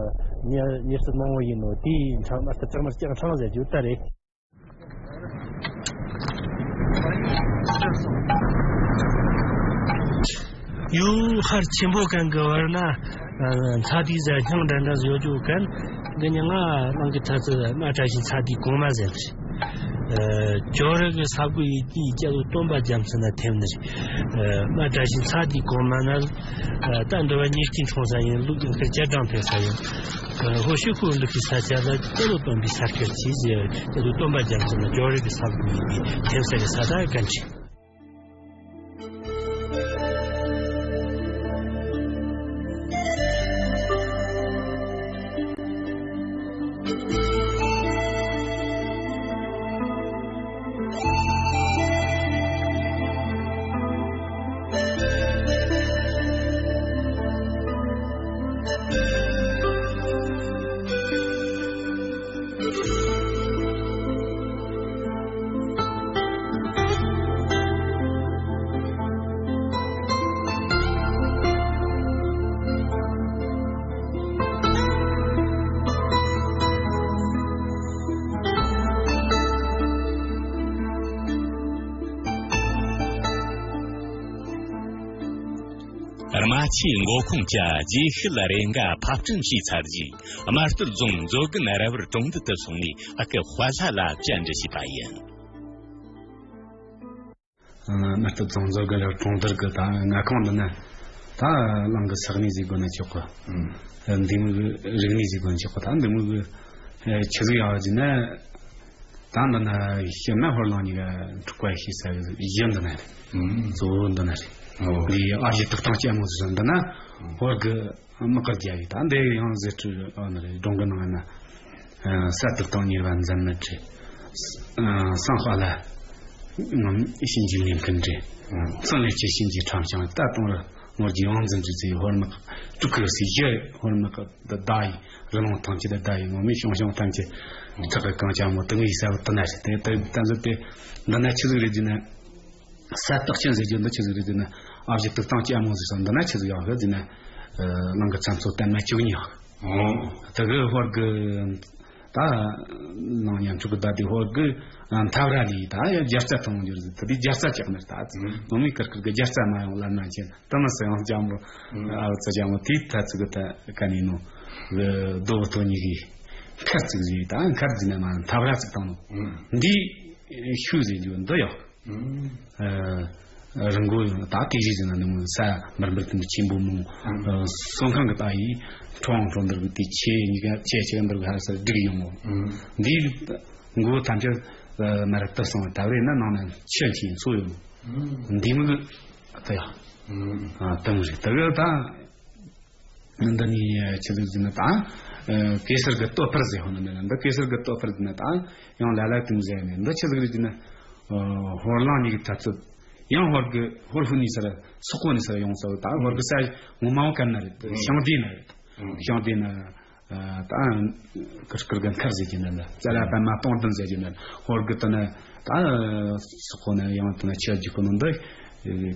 ཉེ་ཉེ་སུ་མང་བོ་ཡིན་ནོ། དེའི་འཕྲང་མ་ལྟར་གྲགས་མི་ལྕང་འཕྲང་ཟེར་རྒྱུ་ད་རེད། ཡུལ་ཧར་ཆེན་པོ་གན་གི་བར་ན་ཚ་དུས་ཟ་སྙིང་འདྲ་འདྲ་ཡོད་རྒྱུ་གན་འདི་ཉི་ང་གླང་གི་ཐ་ཚི་མ་བཀྲ་ཤིས་ཚ་དུས་གོང་མ་ཟེར་ཞིག་ཨ། ཇོ་རི་གི་ས་གོ་ཡི་དེའི་སྐྱ་ལོ་སྟོན་པ་རྒྱ་མཚོ་ན་ཐེབས་ནི་རེད། ཨ། མ་བཀྲ་ཤིས་ཚ་དེའི་གོང་མ་ན། ཨ། ད་འདི་བ་ཉིས་སྟེང་འཁྲུངས་ས་ཡིན། ལུག་གི་སྐྱ་གྲངས་ཐེབས་ས་ཡིན། ཨ། ཧོ་ཤུ་ཁུ་འདུག་གི་ས་ཆ་ལ་སྐྱ་ལོ་སྟོན་པའི་ས་ཁུལ་གྱི་སྐྱ་ལོ་སྟོན་པ་རྒྱ་མཚོ་ན་ཇོ་རི་གི་ས་གོ་ཡི་དེའི་ཐེབས་ས་གི་ས་ད་གན་ཆི། རྨ་ཆུའི་མགོ་ཁུངས་ཀྱི་རྗེས་ཤུལ་རེ་འགའ་ཕབ་སྐྲུན་བྱས་ཚར་རྗེས། རྨ་སྟོད་རྫོང་མཛོད་དགོན་ར་བར་གྲོང་རྡལ་དུ་སོང་ནས་སྐུ་དཔལ་ལྷ་ལ་བཅར་འདྲི་བྱས་པ་ཡིན། ཨ། རྨ་སྟོད་རྫོང་མཛོད་དགོན་ར་བར་གྲོང་རྡལ་གི་ད་མངའ་ཁོངས་འདི་ན་ད་གླིང་གི་ས་གནས་ཟེར་དགོས་ན་ཆོག་གི། ཨ། འདི་མོ་གི་རིག་གནས་ཟེར་དགོས་ན་ཆོག་གི། ད་འདི་མོ་གི། ཨ། ཆི་ཟིག་ཡོད་ཟེར་ན། ད་འདི་ན་ཤི་ན་ཧོར་གླིང་གཉིས་ཀ་འཁྲུག་པ་ཤི་ས་གི་གཞི་འདི་ན་རེད། ཨུམ། གཙོ་བོ་འདི་ན་རེད། ཨོ། འདི་ཨ་བཞི་དུག་ཐང་ལྕགས་མོ་ཟེར་འདི་ན། ཨོ། ཧོར་གི་དམག་སྒར་རྒྱག་གི། ད་འདི་ཡང་ཟེར་ཁྲི་ཨ་ནི་རེད། སྒྲུང་གི་ནང་ན། ཨ། ས་དུག་ཐང་གཉེར་བ་འཛམ་མི་བྲལ། ཨ། སང་ཧ་ལ་ངམ་གཤིན་རྗེའི་ཉེན་ཁན་རེད། ཨོ། སང་ལས་ཀྱི་གཤིན་རྗེའི་ཁྲམ་བྱང་ད་དུང་ར་ངོར་གྱི་ཡོངས་འཛིན་གྱི་ཚེ་ཧོར་དམག་དཀྲུག་གི་སྲིད་གཞི་ཧོར་དམག་གི་བདག་ཡིན། རི་ལུང་ཐམས་ཅད་དེ་བདག་ཡིན། ངོ་མས་བྱུང་བྱུང་ཐམས་ཅད་ཁྲག་གི་གང་ཅང་མོ་དུ་ངའི་ས་བུ་དུ་ན་རེད། དེ་ལྟ་བུ་དེ་འདི་ན་ཆི་ཟིག་རེད་ཟེར་ན། ས་བརྟག་ཅན་ཟེར་རྒྱུ་འདི་ཆི་ཟིག་རེད་ཟེར་ན། ཨ་བཞི་དུག་ཐང་ལྕགས་མོ་ཟེར་སོང་། འདི་ན་ཆི་ཟིག་ཡོད་གི་ཟེར་ན། ཨ། གླིང་གི་ཚན་ཚོ་བསྟན་མ་བཅུ་གཉིས་ཡོད། ཨོ། དེ་གི་ཧོར་གི་ད་ནང་ཡང་འཁྲུག་གི་ད་དེ་ཧོར་གི་མཐའ་བར་ལས་ད་རྒྱ་རྩ་ཐོན་འགྱུར་ཟེར། དེ་དེ་རྒྱ་རྩ་ཆགས་ནི་ད། ཨུ། ནང་མི་ཀིར་ཀིར་གི་རྒྱ་རྩ་མ་ཡོང་ལབ་ན་ཆེ། ད་མི་སེ་ཡང་ལྕམ་པོ། ཨུ། ཨ་བུ་ཚ་ལྕམ་པོ་དེའི་ཐ་ཚིག་གི་ད་ག་ནས་ནོ། གི་རྡོ་བུ་ཐོ་གཉིས་གི་མཁར་ཚིག་ཟིག་ད་མཁར་ཟིག་ན་མ་མཐའ་བར་ཚིག་བཏང་ནོ། ཨུ། འདི་ཤུ་ཟེར་རྒྱུ་འདི་ཡོད། ཨུ། ཨ། རི་མགོ་ཡོད་ད་དེ་རིགས་ཟེར་ན་འདི་མོ་ས་འབར་འབར་དེ་འདྲ་ཆེན་པོ་མོ། ཨུ། ཨ། སོན་ཁང་གི་ད་ཡི་ཁྲོང་ཁྲོང་འདིར་གི་དེ་ཆེ་གཉིས་ཀ་ཆེ་ཆེ་འདིར་གི་ཧ་ས་སྒྲིག་ཡོང་ངོ་། ཨུ། འདི་མགོ་ཐམས་ཅད་མ་ར་ཏི་སོང་བ་ད་རེས་ན་ནང་ན་ཆེ་ཆེ་ཚོ་ཡོད། ཨུ། འདི་མོ་གི་ད་ཡ། ཨུ། ཨ། ད་མོ་རེད། ད་གི་ད། འདི་ནི་ཆི་ཟིག་ཟེར་ན་ད། ཨ། གེ་སར་གི་བསྟོད་པར་ཟེར་ཧོ་ན་མེད་ན། འདི་གེ་སར་གི་བསྟོད་པར་ཟེར་ན་ད་ཡང་ལ་ལ་དུང་ཟེར་ནས། འདི་ཆི་ཟིག་རེད་ཟེར་ན། ཨ། ཧོར་གླིང་གཉིས་ཀྱི་འཐབ་རྩོད། ཡང་ཧོར་གི་ཧོར་ཧུ་ནི་སར་སོག་པོ་ནི་སར་ཡོང་ས་ད་ཧོར་གི་ས་ངོ་མ་བོ་གན་ན་རེད། ཨུ། ཤང་དེ་ན་རེད། ཨུ། ཤང་དེ་ན། ཨ། ད་ཀིར་ཀིར་གི་མཁར་ཟེར་གྱི་ན་ན། ཙ་ལ་པད་མ་སྟོང་ལྡན་ཟེར་གྱི་ན། ཧོར་གི་ད་ན་ད་སོག་པོ་ན་ཡང་ད་ན་ཆི་ཟིག་གོ་ནོ་འདི།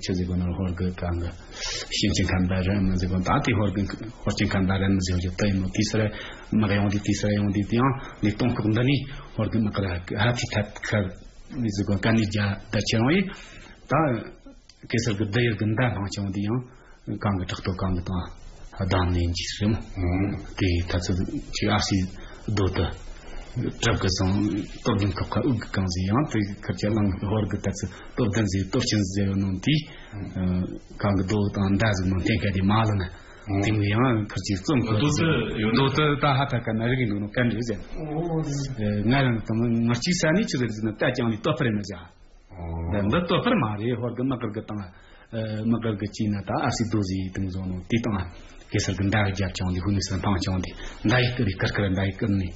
ཆི་ཟིག་གོ་ནོ་ཧོར་གི་གང་གི་ཤིན་ཅིན་ཁན་པ་རན་མི་ཟིག་གོ། ད་དེ་ཧོར་གི་ཧོར་ཅིན་ཁན་པ་རན་མི་ཟིག་གོ། དེ་ཡིན་ནོ་དེ་སར་མག་ཡོང་དེ་དེ་སར་ཡོང་དེ་དེ་ཡང་ནི་སྟོང་ཁོག་འདི་ནི་ཧོར་གི་མག་ར་ཧ་ཐི་ཐད་ཁར་མི་ཟིག་གོ་ག་ནི་རྒྱ་ད་ཆེ་རང་ཡིན། ད་གེ་སར་གི་བསྡུ་ཡུལ་གི་མདའ་འཕང་ཆེ་བ་འདི་ཡང་གང་གི་ཕྲག་དོག་གང་གི་དང་ལྡང་ནས་འཇིགས་སུ་རེད་མོ། ཨང་། དེ་ད་ཚོད་ཅིག་ཨ་སི་རྡོ་དུ་གྲབ་གི་སང་སྟོབས་ལྡན་ཁོག་ཁ་དབུགས་གི་གང་ཟིག་ཡང་དེ་ཁར་ཆ་ལང་ཧོར་གི་ད་ཚོད་སྟོབས་ལྡན་ཟིག་སྟོབས་ཆེན་ཟིག་ཡོད་ནོ་དེ། ཨང་། གང་གི་རྡོ་དང་མདའ་ཟིག་ནང་འཐེན་ཁ་དེ་མ་ལ་ན། ཨང་། དེ་མོ་ཡང་ཁར་ཅིག་རྩོམ་ཁོ་རྡོ་དུ་ཡོད་ན། རྡོ་དུ་ད་ཧ་ཐ་ཀ་ན་རིག་གི་འདུག་ནོ་གན་རེད་ཟེར། ཨོ། ང་རང་དང་ང་ཅིག་ས་ནི་ཆི་ཟེར་ཟེར་ན་ད་ཅང་ལི་སྟོབས་པར་མི་ཟ། འདི་འདི་བསྟོད་པར་མ་རེད། ཧོར་གི་དམག་སྒར་གི་སྟེང་། ཨ། དམག་སྒར་གི་དཀྱིལ་ན་ད་ཨ་སི་རྡོ་ཟེར་ཡི་དེ་མོ་བཟོ་ནོ་དེ་སྟེང་། གེ་སར་གི་མདའ་གི་རྒྱབ་བྱུང་དེ་ཧུ་ནུ་སར་འཕངས་བྱུང་དེ་མདའ་ཡི་ཀི་རི་ཀིར་ཀིར་མདའ་ཡི་ཀིར་ནི་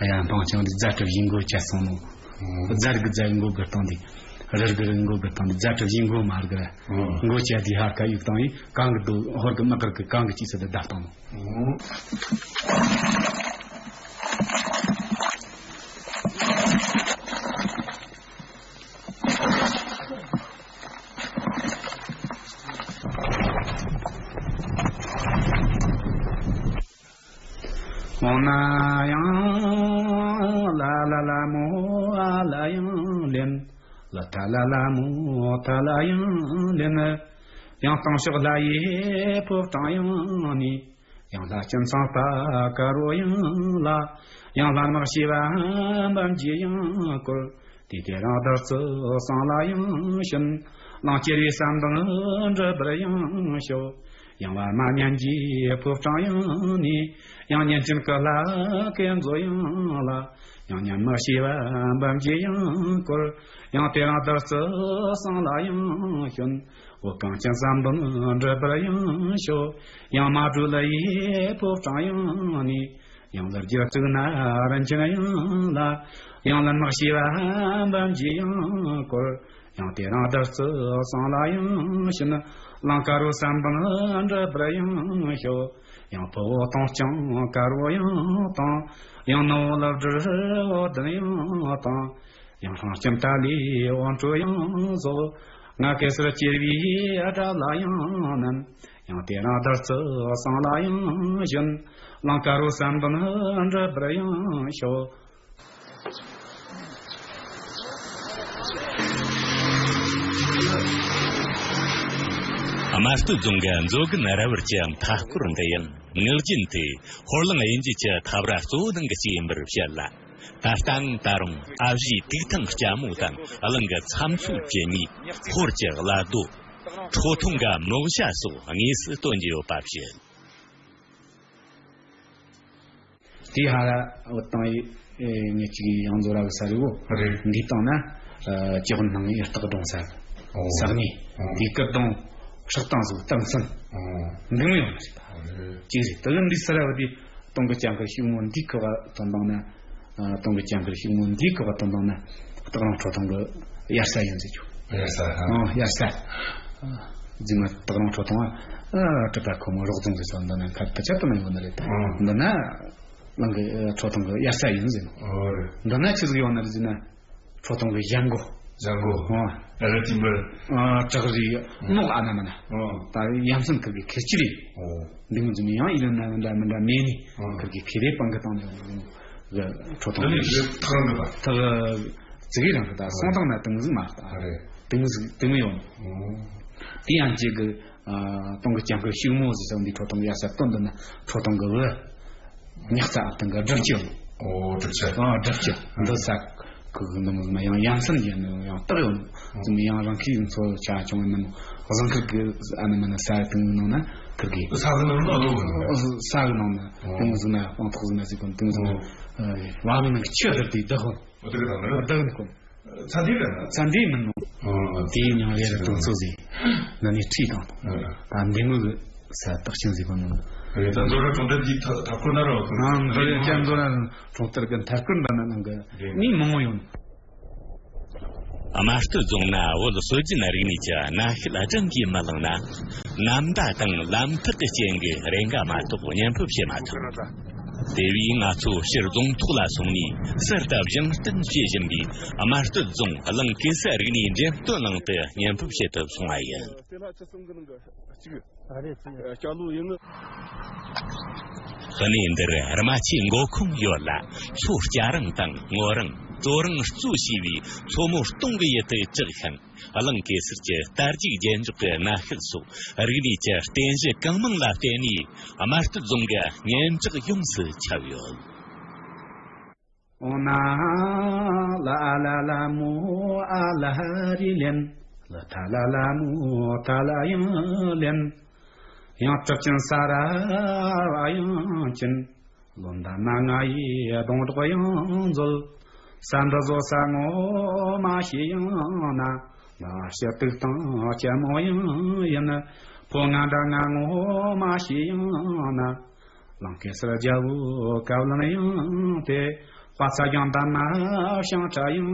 ཨ་ཡ་འཕངས་བྱུང་དེ་རྫ་གྲུ་བཞི་མགོ་བཅད་སོང་ནོ། རྫ་རི་གི་རྫ་ཡི་མགོ་གི་སྟེང་དེ། རི་གི་རི་མགོ་གི་སྟེང་དེ་རྫ་གྲུ་བཞི་མགོ་མ་རི་གི་ར། མགོ་བཅད་དེ་ཧ་ཀ་ཡུག་བཏང་ཡི་གང་གི་རྡོ་ཧོར་གི་དམག་སྒར་གི་གང་གི་དཀྱིལ་སུ་དེ་བརྡབས་བཏང་ནོ། འོ་ན་ཡང་ལ་ལ་ལ་མོ་ཨ་ལ་ཡང་ལེན། ལ་ཐ་ལ་ལ་མོ་ཐ་ལ་ཡང་ལེན། ཡང་སྟོང་ཕྱོགས་ལྷ་ཡི་ཕོ་བྲང་ཡང་ནི། ཡང་ལྷ་སྤྱན་ཚངས་པ་དཀར་པོ་ཡང་ལ། ཡང་ལྷ་དམག་ཤེས་པ་འབུམ་གྱིས་ཡང་བསྐོར། དེ་དེ་རིང་བདག་ཚོ་གསང་ལ་ཡང་ཞུན། གླིང་སྐྱེ་བོའི་བསམ་འདུན་འགྲུབ་པར་ཡང་ཤོག། ཡང་བར་མ་ཉན་གྱི་ཕོ་བྲང་ཡང་ནས། ཡང་ཉན་ཅིང་སྐུ་ལྷ་སྐལ་མཛོད་ཡང་ལ། ཡང་ཉན་མི་ཤེས་པ་འབུམ་གྱིས་ཡང་བསྐོར། ཡང་དེ་རིང་བདག་ཚོ་གསང་ལ་ཡང་ཞུན། འོ་གངས་ཅན་བསམ་འདུན་འགྲུབ་པར་ཡང་ཤོག། ཡང་མ་གྲོལ་ལ་ཡི་ཕོ་བྲང་ཡང་ནས། ཡང་ལ་རྒྱུ་བཙུགས་ན་རིན་ཆེན་ཡང་ལ། ཡང་ལ་དམག་བྱས་པ་འབུམ་གྱིས་ཡང་བསྐོར། ཡང་དེ་རིང་བདག་ཚོ་གསང་ལ་ཡང་ཞུན། གླིང་དཀར་པོའི་བསམ་འདུན་འགྲུབ་པར་ཡང་ཤོག། ཡང་ཕུ་བོ་སྟོང་རྐྱང་དཀར་པོ་ཡང་དང་། ཡང་ནུ་བོ་ལ་བྲིས་འོ་དུམ་ཡང་དང་། ཡང་སྲང་ལྕམ་ཏཱ་ལའི་དབང་སྤྲོ་ཡང་སོགས། ང་གེ་སར་སྐྱེ་བོའི་དགྲ་ལ་ཡང་མནན། ཡང་དེ་རིང་བདག་ཚོ་གསང་ལ་ཡང་ཞུན། གླིང་དཀར་པོའི་བསམ་འདུན་འགྲུབ་པར་ཡང་ཤོག། དམར་སྟོད་རྫོང་གི་མཛོད་དགོན་ར་བར་གྱི་མཐའ་སྐོར་འདི་ཡང་ངག་རྒྱུན་དུ་ཧོར་གླིང་དབྱིན་ཇི་གྱི་འཐབ་ར་གཙོ་བོ་ནང་གི་གཅིག་ཡིན་པར་བཤད་ལ། ད་ལྟའང་ད་རུང་ཨ་བཞེས་དུག་ཐང་ལྕགས་མོ་དང་གླིང་གི་ཚྭ་མཚོ་བཅུ་གཉིས། ཧོར་གྱི་བླ་རྡོ། ཁྲོ་ཐུང་གི་མོག་ཞྭ་སོགས་དངོས་སུ་སྟོན་གྱི་ཡོད་པ་བཤད། དེ་ཧ་ར་བོ་བཏང་ཡི་ངས་ཅིག་ཡང་མཛོད་ར་བོ་ས་རི་བོ་རེད། འདི་བཏང་ན་ཅི་ཧོན་ནང་ཡི་སྟག་སྒྲུང་ས་ས་གནས། འདི་སྐུ་གདུང་ཧྲག་དང་སོགས་གཏམ་ཚན་འདི་མི་ཡོང་ཞིག་ཅིག་རེད། དེ་གི་འདི་ས་ར་བོ་དེ་སྟོང་གི་ལྕང་ཁར་ཤུག་མོ་འདི་ཁུ་བ་དོན་དང་ན། ཨ། སྟོང་གི་ལྕང་ཁར་ཤུག་མོ་འདི་ཁུ་བ་དོན་དང་ན་སྟག་རོང་ཁྲོ་ཐུང་གི་དབྱར་ས་ཡིན་ཟེར་ཆོག། དབྱར་ས། ཨ། དབྱར་ས། རྫུན་མ་སྟག་རོང་ཁྲོ་ཐུང་ཨ། ཨ། གྲུབ་པ་ཁོ་མོ་རོགས་རྫོང་ཟེར་ས་འདི་ན་མཁར་དུ་ཆ་དུ་མ་ཡོང་ནི་རེད། འདི་ན་གླིང་གི་ཁྲོ་ཐུང་གི་དབྱར་ས་ཡིན་ཟེར་ནོ། འདི་ན་ཆི་ཟིག་ཡོང་ནི་རེད་ཟེར་ན། ཁྲོ་ཐུང་གི་ཞྭ་མགོ། ཞྭ་མགོ། ཨོ། ཨ་ར་ཅིམ་པར། ཨ། བྲག་རི་ནོག་ཨ་ན་མ་ན། ཨོ། ད་ཡ་མཚན་ཁུར་གི་ཁེར་ཅི་རེད། ཨོ། འདི་ངོ་ཟིན་ཡང་ཡིན་ན་མི་འདྲ་མི་འདྲ་མེད་ནི། ཨོ། ཁུར་གི་ཁེ་རེ་སྤང་གི་བཏང་ནས་ཡོང་གི་ཁྲོ་ཐུང་གི། ཐག་རང་གི་པ། ཐག་ཙི་གི་རང་གི་ད་སོང་དང་ན་དེ་ངོ་ཟིན་མ་ད། ཨ་རེད། དེ་ངོ་ཟིན་དེ་ངོ་ཡོང་། ཨོ། དེ་ཡང་ཅིག་གི། ཨ། སྟོང་གི་ལྕང་ཁུ་ཤུག་མོ་ཟེར་ས་འདི་ཁྲོ་ཐུང་གི་དབྱར་ས་སྟོན་འདི་ན་ཁྲོ་ཐུང་གི་བུ། ཉག་ཚ་ཨ་བཏང་གི་སྒྲུབ་ཅི། ཨོ། སྒྲུབ་ཅི། ཨ། སྒྲུབ་ཅི། འདི་ས་ཁུ་གི་འདི་མོ་ཟིན་ན་ཡང་ཡ་མཚན་ཡིན་ནོ་ཡང་རྟགས་ཡོད་ནོ། ཙི་མི་ཡང་རང་ཁའི་མཚོ་ཆ་ཆུང་ཡིན་ནོ། བཟང་ཁུར་གི་ཨ་ནི་མ་ནི་ས་དེ་ནང་ན་ཁུར་གི། ས་གི་ནང་ན་ཨ་ལོ་གི་ནང་ན། ས་གི་ནང་ན་དེ་མོ་ཟིན་ན་དབང་ཐོག་ཟིན་ན་ཟིག་གོ་དེ་མོ་ཟིན་ན། ཨ། བ་མི་ནང་གི་ཆུ་དར་དེ་བདག་གོ། བདག་གི་དང་ནི། བདག་གི་གོ། ཚ་འདི་རེད་ན། ཚ་འདི་མིན་ནོ། ཨོ། དེའི་མྱིང་ལས་ར་དུང་ཚོ་ཟིག་ན་ནི་ཁྲིད་དང་། ཨ། ད་འདི་མོ་གི་ས་བརྟག་ཞིང་ཟིག་གོ་ནོ། རེད། ད་མཛོད་ར་གྲོང་རྡལ་འདི་ཐ་ཐ་སྐོར་ན་ར་བ་ཁོ། ཨ། འདི་རེད། ཀྱང་མཛོད་ར་གྲོང་རྡལ་གི་མཐའ་སྐོར་འདྲ་ན་ནང་གི་རེད། མི་མང་བོ་ཡོང་། དམར་སྟོད་རྫོང་ན་བོད་སྲོལ་རྒྱུན་རིག་གནས་ཀྱི་གནའ་ཤུལ་བགྲང་གིས་མི་ལང་ན། ནམ་ཟླ་དང་ལམ་ཐག་གི་རྐྱེན་གྱིས་རེ་འགའ་མ་གཏོགས་བརྙན་ཕབ་བྱེད་མ་ཐུབ། དེ་བས་ང་ཚོ་ཕྱིར་རྫོང་ཐོག་ལ་སོང་ནས་གསར་དུ་བཞེངས་སྐྲུན་བྱེད་བཞིན་པའི་དམར་སྟོད་རྫོང་གླིང་གེ་སར་རིག་གནས་འགྲེམས་སྟོན་གླིང་དུ་བརྙན་ཕབ་བྱེད་ཐུབ་སོང་བ་ཡིན། གནས་འདིར་རྨ་ཆུའི་མགོ་ཁུངས་ཡོད་ལ། མཚོ་སྐྱ་རིང་དང་སྔོ་རིང་། ཙོ་རིང་གཙོ་བྱས་པའི་མཚོ་མོ་སྟོང་གི་ཡུལ་དུ་གྲགས་ཤིང་། གླིང་གེ་སར་གྱི་རྟ་རྒྱུག་རྒྱན་འཇོག་གི་གནའ་ཤུལ་སོགས་རིག་གནས་ཀྱི་རྟེན་གཞི་གང་མང་ལ་བརྟེན་ནས་དམར་སྟོད་རྫོང་གི་སྙན་གྲགས་ཡོངས་སུ་ཁྱབ་ཡོད། ཨོ་ན་ལ་ཨ་ལ་ལ་མོ་ཨ་ལ་རི་ལེན། ལ་ཐ་ལ་ལ་མོ་ཐ་ལ་ཡང་ལེན། ཡང་གྲགས་ཅན་ས་ར་བ་ཡང་ཅན། ལོ་འདབ་མ་ང་ཡི་སྡོང་གྲོགས་ཡང་མཛོད། ས་འདི་བཟོ་ས་ངོ་མ་ཤེས་ཡང་ན། ང་ཞི་དུག་དང་ལྕམ་མོ་ཡང་ཡིན། ཕོ་ང་འདྲ་ང་ངོ་མ་ཤེས་ཡང་ན། གླིང་གེ་སར་རྒྱལ་པོའི་བཀའ་བློན་ཡང་སྟེ། དཔའ་རྩལ་ཡང་འདབ་མ་ཤིང་ཁྲ་ཡང་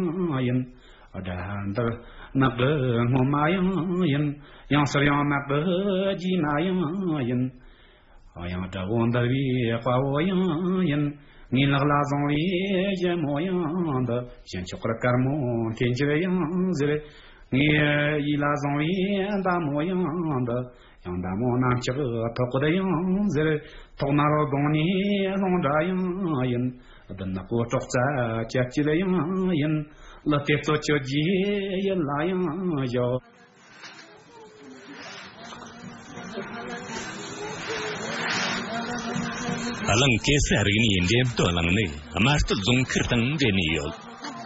ཡིན། དགྲ་འདུལ་ནག་གི་སྔོན་མ་ཡང་ཡིན། ཡང་སར་ཡང་ནག་གི་རྗེས་མ་ཡང་ཡིན། ཡང་དགྲ་བོ་འདུལ་བའི་དཔའ་བོ་ཡང་ཡིན། ངའི་ལག་ལ་བཟུང་བའི་ཞི་མོ་ཡང་འདི། ཞི་མཆོག་གི་དཀར་མོ་འཐེན་འཁྱེར་ཡང་ཟེར། ངའི་ཡིད་ལ་བཟུང་བའི་མདའ་མོ་ཡང་འདི། ཡང་མདའ་མོ་གནམ་ལྕགས་ཐོག་གི་ཡང་ཟེར། ཐོག་མ་རོ་དགོང་ནས་ལྷུང་འདྲ་ཡང་ཡིན། བདུད་ནག་པོ་སྲོག་རྩ་བཅད་ཀྱི་ལ་ཡང་ཡིན། ལུས་རྟེན་གཙོ་ཆེ་རྗེ་ཡིད་ལ་ཡང་བཞག། གླིང་གེ་སར་རིག་གནས་འགྲེམས་སྟོན་གླིང་ནི་དམར་སྟོད་རྫོང་ཁུལ་དང་འབྲེལ་ནས་ཡོད།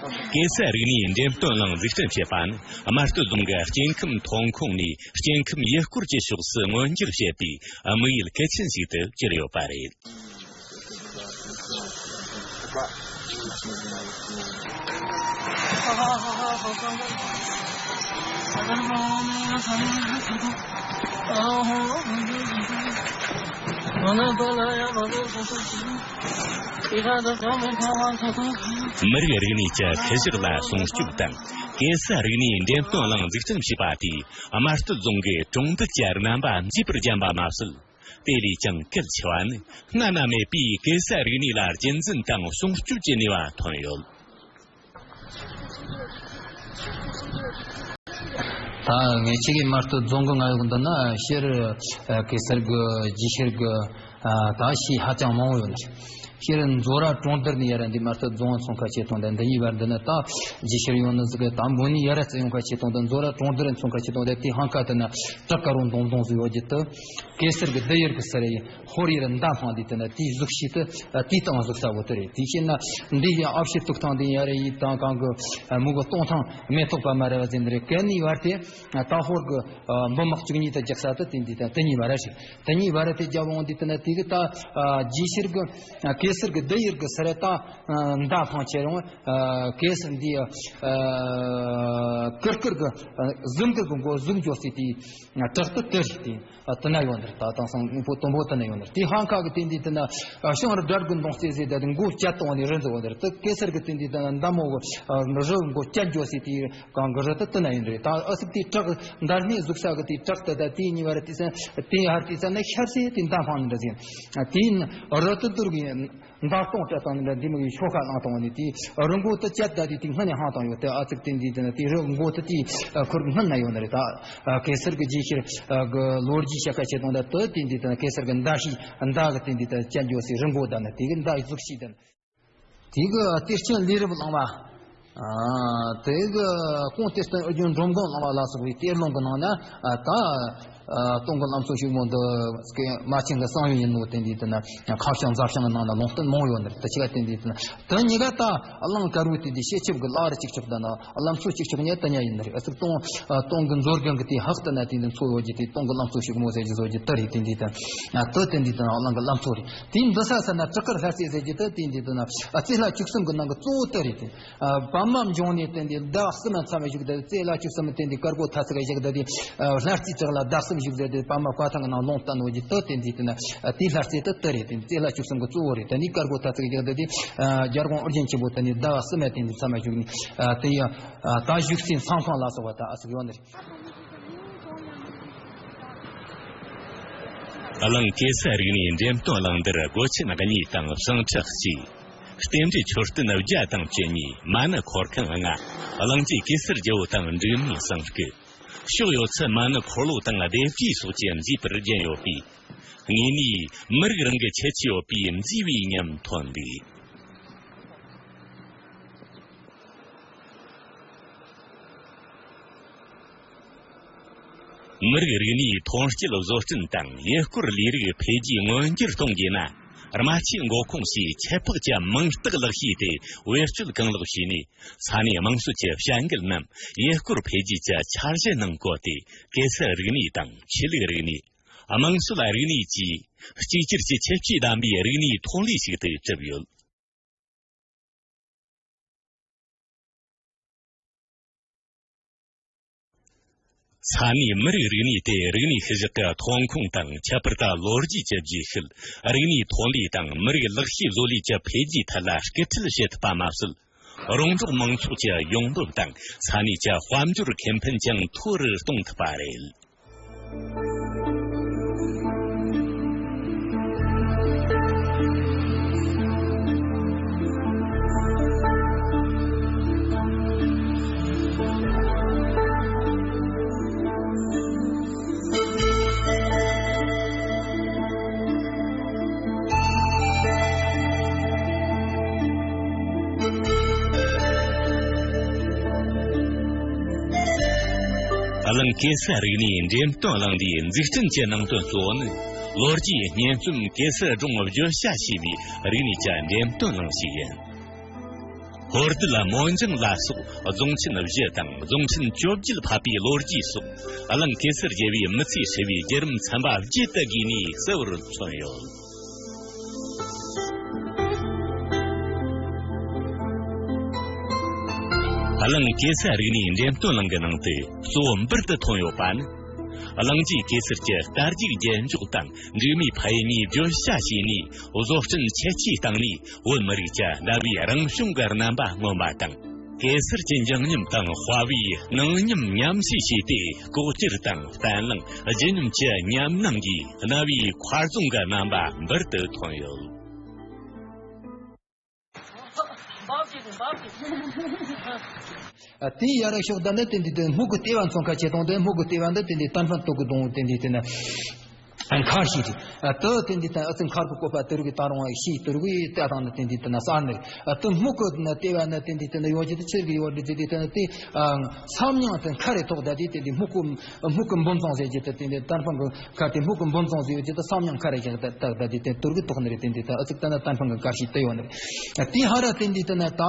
གེ་སར་རིག་གནས་འགྲེམས་སྟོན་གླིང་འཛུགས་སྐྲུན་བྱེད་པ་ནི། རྨ་སྟོད་རྫོང་གི་སྐྱེ་ཁམས་ཐོན་ཁུངས་ནས་སྐྱེ་ཁམས་ཡུལ་སྐོར་གྱི་ཕྱོགས་སུ་མངོན་འགྱུར་བྱེད་པའི་དམིགས་ཡུལ་གལ་ཆེན་ཞིག་ཏུ་གྱུར་ཡོད་པ་རེད། མི་རིགས་རིག་གནས་ཀྱི་ཁུ་བཞག་ལ་སྲུང་སྐྱོབ་དང་། གེ་སར་རིག་གནས་འགྲེམས་སྟོན་གླིང་འཛུགས་སྐྲུན་བྱས་པ་དེས་རྨ་སྟོད་རྫོང་གི་གྲོང་རྡལ་གྱི་རྣམ་པ་མཛེས་པར་བརྒྱན་པ་མ་ཟད། དེ་ལས་ཀྱང་གལ་ཆེ་བ་ནི། སྔ་ན་མེད་པའི་གེ་སར་རིག་གནས་ལ་གཅེས་འཛིན་དང་སྲུང་སྐྱོབ་ཀྱི་ནུས་པ་ཐོན་ཡོད། ད་ངས་ཁྱེད་ཀྱི་རྨ་སྟོད་རྫོང་གི་ང་ཡོང་འདི་ན་ཤེར་གེ་སར་གི་རྗེས་ཤུལ་གི་ད་ཤེས་ཧ་ཅང་མང་བོ་ཡོད་ནི། ཤེར་མཛོ་ར་གྲོང་རྡལ་ནས་ཡར་འདི་རྨ་སྟོད་རྫོང་ཚོང་ཁ་ཆེ་ཐོང་དེ་འདི་གཉིས་བར་འདི་ན་ད་རྗེས་ཤུལ་ཡོང་ནི་ཟིག་གི། ད་འབོ་ནི་ཡར་ར་རྩེ་ཡོང་ཁ་ཆེ་ཐོང་དེ་མཛོ་ར་གྲོང་རྡལ་ཚོང་ཁ་ཆེ་ཐོང་དེ་དེ་ཧང་ཁ་དེ་ན་བྲག་དཀར་རོང་སྡོང་སྡོང་ཟིག་ཡོད་རྒྱུ་དུ། གེ་སར་གི་བསྡུ་ཡུལ་གི་སར་ཡི་ཧོར་ཡུལ་མདའ་འཕངས་འདི་དེ་ན་དེའི་གཟུགས་ཤིག་ཏུ་དེའི་སྟེང་གཟུགས་ས་བོ་དེ་རེད། དེ་བྱས་ན་འདི་ཡི་ཨ་ཕྱི་ཏོག་ཐང་འདི་ཡ་རེ་ཡི་དང་གང་གི་མུ་གི་སྟོང་ཐང་མེ་ཏོག་པ་མ་རེ་བ་ཟེར་འདི་རེད། གན་ནི་བར་དེ་ད་ཧོར་གི་འབུམ་དམག་བཅུ་གཉིས་དུ་རྒྱག་ས་དུ་དེ་འདི་དང་དེ་གཉིས་བར་རེད། དེ་གཉིས་བར་དེ་རྒྱབ་འོང་འདི་དེ་ན་དེ་གི་ད་རྗེས་ཤུལ་གི་གེ་སར་གི་བསྡུ་ཡུལ་གི་སར་ད་མདའ་འཕངས་ཆེ་རུང་གེ་སར་འདི་ཀིར་ཀིར་གི་གཟིམ་གིར་གི་མགོ་གཟུགས་འཇོག་སྲིད་དེ། བྲག་ཏུ་དེ་རེད་དེ། ཨ་དེ་ན་ཡོད་ནི་རེད། ད་དེང་སང་དངོས་པོ་དུམ་བུ་དེ་ན་ཡོད་ནི་རེད། དེ་ཧང་ཁ་གི་དེ་འདི་དེ་ན་ཨ་ཤང་རི་དགྲ་དགུ་མདོང་རྩེ་ཟེར་ད་དེ་མགོ་བཅད་གཏོང་ནི་རི་འཛེག་ཡོད་ནི་རེད། དེ་གེ་སར་གི་དེ་འདི་དེ་ན་མདའ་མོ་གི་ཨ་རི་མགོ་བཅད་འགྱོ་སྲིད་དེ་གང་གི་རི་དེ་དེ་ན་ཡོད་ནི་རེད། ད་ཨ་སིབ་དེ་བྲག་མདའ་སྣེ་ཟུག་ས་གི་དེ་བྲག་དེ་ད་དེ་གཉིས་བར་དེ་ས་དེ་ཧར་དེ་ས་ན་ཤར་སེ་དེ་མདའ་འཕངས་ནི་འདྲ་ཟིན། དེ་ཡིན་རི་དེ་དུར་གི་མདའ་སྟོང་སྤྲད་བཏང་ནི་འདྲ་འདི་མོ་ཡི་ཤོ་ཁ་བླངས་བཏང་བ་ནི་དེ་རི་མགོ་དེ་བཅད་ད་དེ་དེ་སྔ་ནས་ཧང་བཏང་ཡོད། དེ་ཨ་ཙིག་དེ་འདི་དེ་ན་དེ་རི་མགོ་དེ་དེ་ཁུར་སྔ་ན་ཡོད་ནི་རེད། ད་གེ་སར་གི་རྗེས་ཤུལ་གི་ལོ་རྒྱུས་བཤད་ཁ་བྱེད་སྟངས་དེ་དེ་འདི་དེ་ན་གེ་སར་གི་མདའ་ཤི་མདའ་གི་དེ་འདི་དེ་བཅད་འགྱོ་སའི་རི་མགོ་དེ་ན་དེ་གི་མདའ་གཟུགས་ཤིག་དེ་ན། དེ་གི་གཏེར་ཆེན་ལས་རབ་གླིང་བ། ཨ་དེ་གི་ཁོང་གཏེར་སྟོན་ཨོ་རྒྱན་འབྲོམ་སྒང་གླིང་བ་ལ་སོགས་པའི་གཏེར་ལུང་གི་ནང་ན་ཨ་ད་ཨ་སྟོང་གི་ལམ་སྲོལ་ཞིག་མོ་འདི་སྐད་མ་ཆེན་གི་གསང་ཡུལ་ཡིན་ནོ་དེ་འདི་དེ་ན་ཁ་བྱང་འཛབ་བྱང་གི་ནང་ན་ལུང་བསྟན་མང་ཡོད་ནི་རེད། དེ་ཆི་ག་དེ་འདི་དེ་ན་དེ་གཉིས་ཀ་ད་གླིང་དཀར་བོའི་དེ་འདི་བཤད་ཁྱབ་གི་བླ་རེ་གཅིག་ཆོག་ད་ན་ལམ་སྲོལ་གཅིག་ཆོག་ཉེ་ད་ཉ་ཡིན་ནི་རེད། ཨ་ཙིག་སྟོང་ཨ་སྟོང་གི་མཛོ་རྒན་གི་དེ་ཧག་ད་ན་དེ་འདི་འཚོ་ཡོད་ཀྱི་དེ་སྟོང་གི་ལམ་སྲོལ་ཞིག་མོ་ཟེར་གྱི་བཟོ་རྒྱུ་དེ་རེད། དེ་འདི་དེ་ན་གླིང་གི་ལམ་སྲོལ་རེད། དེའི་འདི་ས་ས་ན་བྲག་དཀར་ལྷ་རྩེ་ཟེར་གྱི་དེ་དེ་འདི་དེ་ན་ཨ་རྩེ་ལྷ་བཅུ་གསུམ་གི་ནང་གི་གཙོ་བོ་དེ་རེད། དེ་ཨ་བ་མ་འབྱུང་ནས་བསྟན་ཏེ་ཟླ་བ་གསུམ་མཚམས་བཞུགས་ཏེ་རྩེ་ལྷ་བཅུ་གསུམ་བསྟན་ཏེ་དཀར་པོ་ཐ་ཚིག་བཞག་ཏེ་དེ་ཨ་ལྷ་རྩེ་བྲག་ལ་ཟླ་གསུམ་བཞུགས་ཟེར་ཏེ་བ་མ་བཀའ་ཐང་གི་ནང་ལུང་བསྟན་ནོ་ཀྱི་དེ་དེ་འདི་དེ་ན་ཨ་དེའི་ལྷ་རྩེ་དེ་དེ་རེད། དེ་རྩེ་ལྷ་བཅུ་གསུམ་གི་གཙོ་བོ་རེད། དེ་ནི་དཀར་པོ་ཐ་ཚིག་བཞག་ཏེ་དེ་ཨ་རྒྱལ་དབང་ཨོ་རྒྱན་ཆེན་པོ་དེ་ནི་ཟླ་བ་གསུམ་བསྟན་ཏེ་མཚམས་བཞུགས་ནས་ཨ་དེ་ཡང་ཨ་ད་བཞུགས་སའི་མཚམས་ཁང་ལ་སོགས་པ་ད་ཨ་ཟིག་ཡོད་ནི་རེད། གླིང་གེ་སར་རིག་གནས་འགྲེམས་སྟོན་གླིང་འདིར་སྒོ་ཆེན་གཉིས་དང་བྱང་ཁྲི་གཅིག་རྟེན་འབྲེལ་མཆོད་རྟེན་བརྒྱ་དང་བཅུ་གཉིས། མ་ཎི་འཁོར་ཁང་ལྔ། གླིང་རྗེ་གེ་སར་རྒྱལ་པོ་དང་འབྲུག་མིའི་གསང་སྐུ། ཕྱོགས་ཡོད་ཚད་མ་ཎི་འཁོར་ལོ་དང་ལྡེབས་རིས་སོགས་ཀྱིས་མཛེས་པར་བརྒྱན་ཡོད་པས། དངོས་གནས་མི་རིགས་རང་གི་ཁྱད་ཆོས་ཡོད་པའི་མཛེས་པའི་ཉམས་ཐོན་འདུག་མི་རིགས་རིག་གནས་ཐོན་སྐྱེད་བཟོ་སྐྲུན་དང་ཡུལ་སྐོར་ལས་རིགས་འཕེལ་རྒྱས་མངོན་འགྱུར་གཏོང་དགོས་ན། རྨ་ཆུའི་མགོ་ཁུངས་སུ་ཁྱད་འཕགས་ཀྱི་མིང་རྟགས་ལག་ཤེས་དེ་བེད་སྤྱོད་གང་ལེགས་བྱས་ནས། ས་གནས་དམངས་སྲོལ་གྱི་བྱ་འགུལ་རྣམས་ཡུལ་སྐོར་འཕེལ་རྒྱས་ཀྱི་འཆར་གཞིའི་ནང་བཀོད་དེ། གེ་སར་རིག་གནས་དང་ཆོས་ལུགས་རིག་གནས། དམངས་སྲོལ་རིག་གནས་བཅས་གཅིག་གྱུར་གྱི་ཁྱད་ཆོས་ལྡན་པའི་རིག་གནས་ཐོན་ལས་ཤིག་ཏུ་གྲུབ་ཡོད། ས་གནས་མི་རིགས་རིག་གནས་དེ་རིག་གནས་ཤུལ་བཞག་གི་ཐོན་ཁུངས་དང་། ཁྱད་པར་དུ་ལོ་རྒྱུས་ཀྱི་རྗེས་ཤུལ། རིག་གནས་ཐོན་ལས་དང་མི་རིགས་ལག་ཤེས་བཟོ་ལས་ཀྱི་འཕེལ་རྒྱས་ཐད་ལ་སྐུལ་ཁྲིད་བྱེད་ཐུབ་པ་མ་ཟད། རོང་འབྲོག་མང་ཚོགས་ཀྱི་ཡོང་འབབ་དང་ས་གནས་ཀྱི་དཔལ་འབྱོར་ཁེ་ཕན་ཀྱང་མཐོ་རུ་གཏོང་ཐུབ་པ་རེད། གླིང་གེ་སར་རིག་གནས་འགྲེམས་སྟོན་གླིང་འདིའི་འཛུགས་སྐྲུན་གྱི་ནང་དོན་གཙོ་བོ་ནི། ལོ་རྒྱུས་སྙན་རྩོམ་གེ་སར་སྒྲུང་བརྗོད་བྱ་ཞེས་པའི་རིག་གནས་ཀྱི་འགྲེམས་སྟོན་གླིང་ཞིག་ཡིན། ཧོར་སྡེ་ལ་མོན་ཇང་ལ་སོགས་རྫོང་ཆེན་བཞི་དང་རྫོང་ཆེན་བཅོ་བརྒྱད་ཕབ་པའི་ལོ་རྒྱུས་སོགས། གླིང་གེ་སར་རྒྱལ་བོའི་མི་ཚེའི་ཧྲིལ་བོའི་བརྒྱུད་རིམ་ཚན་པ་བརྒྱད་དུ་བགོས་ནས་གསལ་བོར་མཚོན་ཡོད། གླིང་གེ་སར་རིག་གནས་འགྲེམས་སྟོན་གླིང་གི་ནང་དུ་གཙོ་བོ་འབུར་དུ་ཐོན་ཡོད་པ་ནི། གླིང་རྗེ་གེ་སར་གྱི་རྟ་རྒྱུག་རྒྱན་འཇོག་དང་འབྲུག་མོའི་ཕ་ཡུལ་ནས་བརྗོད་བྱ་བྱས་ནས། བཟོ་སྐྲུན་ཁྱད་ཆོས་སྟེང་ནས་བོད་མི་རིགས་ཀྱི་ཟླ་བའི་རང་བྱུང་གི་རྣམ་པ་མངོན་པ་དང་། གེ་སར་གྱི་འཇིགས་ཉམས་དང་དཔའ་བོའི་སྣང་ཉམས་མཉམ་བསྲེས་བྱས་ཏེ། ལྐོག་གྱུར་དང་བརྟན་བརླིང་། བརྗིད་ཉམས་ཀྱི་ཉམས་སྣང་གིས་རྣ་བའི་མཁར་རྫོང་གི་རྣམ་པ་འབུར་དུ་ཐོན་ཡོད། ཨ། དེའི་ཡ་ར་ཤོག་ད་ནི་དེ་འདི་དེ་སྨུག་གི་ལྟེ་བ་མཚོན་ཁ་ཆེ་དང་དེ་སྨུག་གི་ལྟེ་བ་འདི་དེ་འདི་ཏན་ཧྥན་ཏོག་གི་སྡོང་བོ་དེ་འདི་དེ་ནི་མཁར་ཤིག་རེད། ཨ། དེ་དེ་འདི་དེ་ཨ་ཙི་མཁར་གི་བཀོད་པ་དེ་རིགས་ད་རུང་ཤིག་དེ་རིགས་ལྟ་དང་ནི་དེ་འདི་དེ་ན་གསར་ནི་རེད། ཨ། དེ་སྨུག་གི་ནི་ལྟེ་བ་ནི་དེ་འདི་དེ་ནི་ཡོད་ཀྱི་དེ་ཆེར་གི་ཡོད་རེད། དེ་འདི་དེ་ནི་དེ་ཨ་མཚམས་མྱང་དེ་མཁར་རེ་ཐོག་ད་དེ་དེ་འདི་སྨུག་གི་སྨུག་གི་འབུམ་ཚང་ཟེར་གྱི་དེ་དེ་འདི་ཏན་ཧྥན་གི་ཁ་དེ་སྨུག་གི་འབུམ་ཚང་ཟེར་ཡོད་ཀྱི་དེ་མཚམས་མྱང་མཁར་རེ་བཞག་ད་ད་ད་དེ་དེ་དེ་རིགས་ཐོག་ནི་རེད། དེ་འདི་དེ་ཨ་ཙི་ད་ནི་ཏན་ཧྥན་གི་མཁར་ཤིག་དེ་ཡོད་ནི་རེད། དེ་ཧ་ར་དེ་འདི་དེ་ན་ད། ཨ།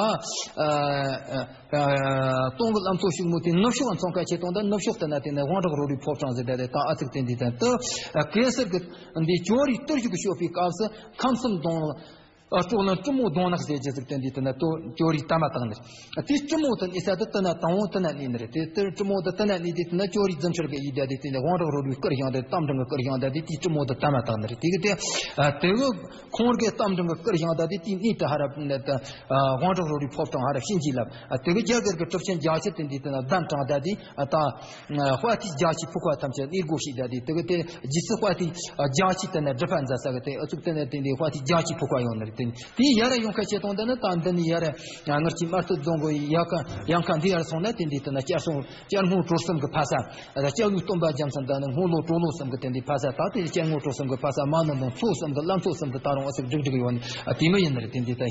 ཨ། སྟོང་གི་ལམ་མཚོ་ཕྱུག་མོ་དེ་ནུབ་ཕྱོགས་མཚོན་ཁ་ཆེ་དང་ད་ནུབ་ཕྱོགས་དེ་ན་དེ་ནས་དབང་དྲག་རོལ་པའི་ཕོ་བྲང་ཟེར་ད་དེ་ད་ཨ་ཙིག་དེ་འདི་དེ་ད་གེ་སར་གི་འདི་ཇོ་རིའི་གཏེར་གཞུག་གི་སྤྱོད་པའི་སྐབས་སུ་ཁམས་གསུམ་གདོང་ཨ་སྲོག་ལམ་གྲུ་མོ་གདོང་ནག་ཟེར་གྱི་ཟིག་དེ་འདི་དེ་ན་ཏོ་ཇོ་རིའི་དམ་བཏགས་ནི་རེད། དེ་གྲུ་མོ་དེ་ནི་ས་དེ་དེ་ན་དང་བོ་དེ་ན་ནི་ནི་རེད། དེ་དེ་གྲུ་མོ་དེ་དེ་ན་ནི་དེ་དེ་ན་ཇོ་རིའི་རྫུ་འཕྲུལ་གི་ཡིད་དེ་དེ་ནི་དབང་དྲག་རོལ་པའི་སྐུར་བཞེངས་ཏེ་གཏམ་དྲང་གི་སྐུར་བཞེངས་ཏེ་དེ་དེ་གྲུ་མོ་དེ་དམ་བཏགས་ནི་རེད། དེ་གི་དེ་ཨ་དེ་གི་ཁོང་གི་གཏམ་དྲང་གི་སྐུར་བཞེངས་ད་དེ་དེ་ནི་དེ་ཧ་ར་ཨ་དབང་དྲག་རོལ་པའི་ཕོ་བྲང་ཧ་ར་བྱིན་གྱིས་བརླབས། ཨ་དེ་གི་རྒྱ་གར་གི་གྲུབ་ཆེན་བརྒྱད་ཅུ་དེ་འདི་དེ་ན་གདན་དྲངས་ད་དེ་ཨ་ད་དཔལ་ཐུལ་རྒྱ་ཆེའི་ཕུག་པ་ཐམས་ཅད་གནས་སྒོ་ཕྱེས་ད་དེ་དེ་གི་དེ་རྗེ་བཙུན་དཔལ་ཐུལ་རྒྱ་ཆེ་དེ་ན་སྒྲུབ་པ་མཛད་ས་གི་དེ་ཨ་ཙུག་དེ་ན་དེ་འདི་དཔལ་ཐུལ་རྒྱ་ཆེའི་ཕུག་པ་ཡོང་ནི་རེད། དེ་དེ་ཡ་ར་ཡོང་ཁ་ཆེ་དང་དེ་ནི་ད་འདི་ནི་ཡ་ར་ང་ངར་གྱི་དམར་སྟོད་རྫོང་གི་ཡ་ཁ་ཡང་ཁ་འདི་ཡར་སོང་ན་དེ་འདི་དེ་ན་བསྐྱར་སོང་། སྐྱེར་སྔོན་གྲོལ་གསུམ་གྱི་ཕ་ས། ད་སྐྱེ་བོའི་སྟོན་པ་རྒྱལ་མཚན་དང་ནི་སྔོན་ལོ་གྲོ་ལོད་གསུམ་གྱི་དེ་འདི་ཕ་ས། ད་དེ་སྐྱེ་སྔོན་གྲོལ་གསུམ་གྱི་ཕ་ས་མ་ནི་དང་མཚོ་གསུམ་གྱི་ལམ་མཚོ་གསུམ་དུ་ད་རུང་ཨ་ཟིག་སྒྲིག་སྒྲིག་ཡོད་ནི་ཨ་དེ་མི་ཡིན་ནི་རེད། དེ་འདི་ད་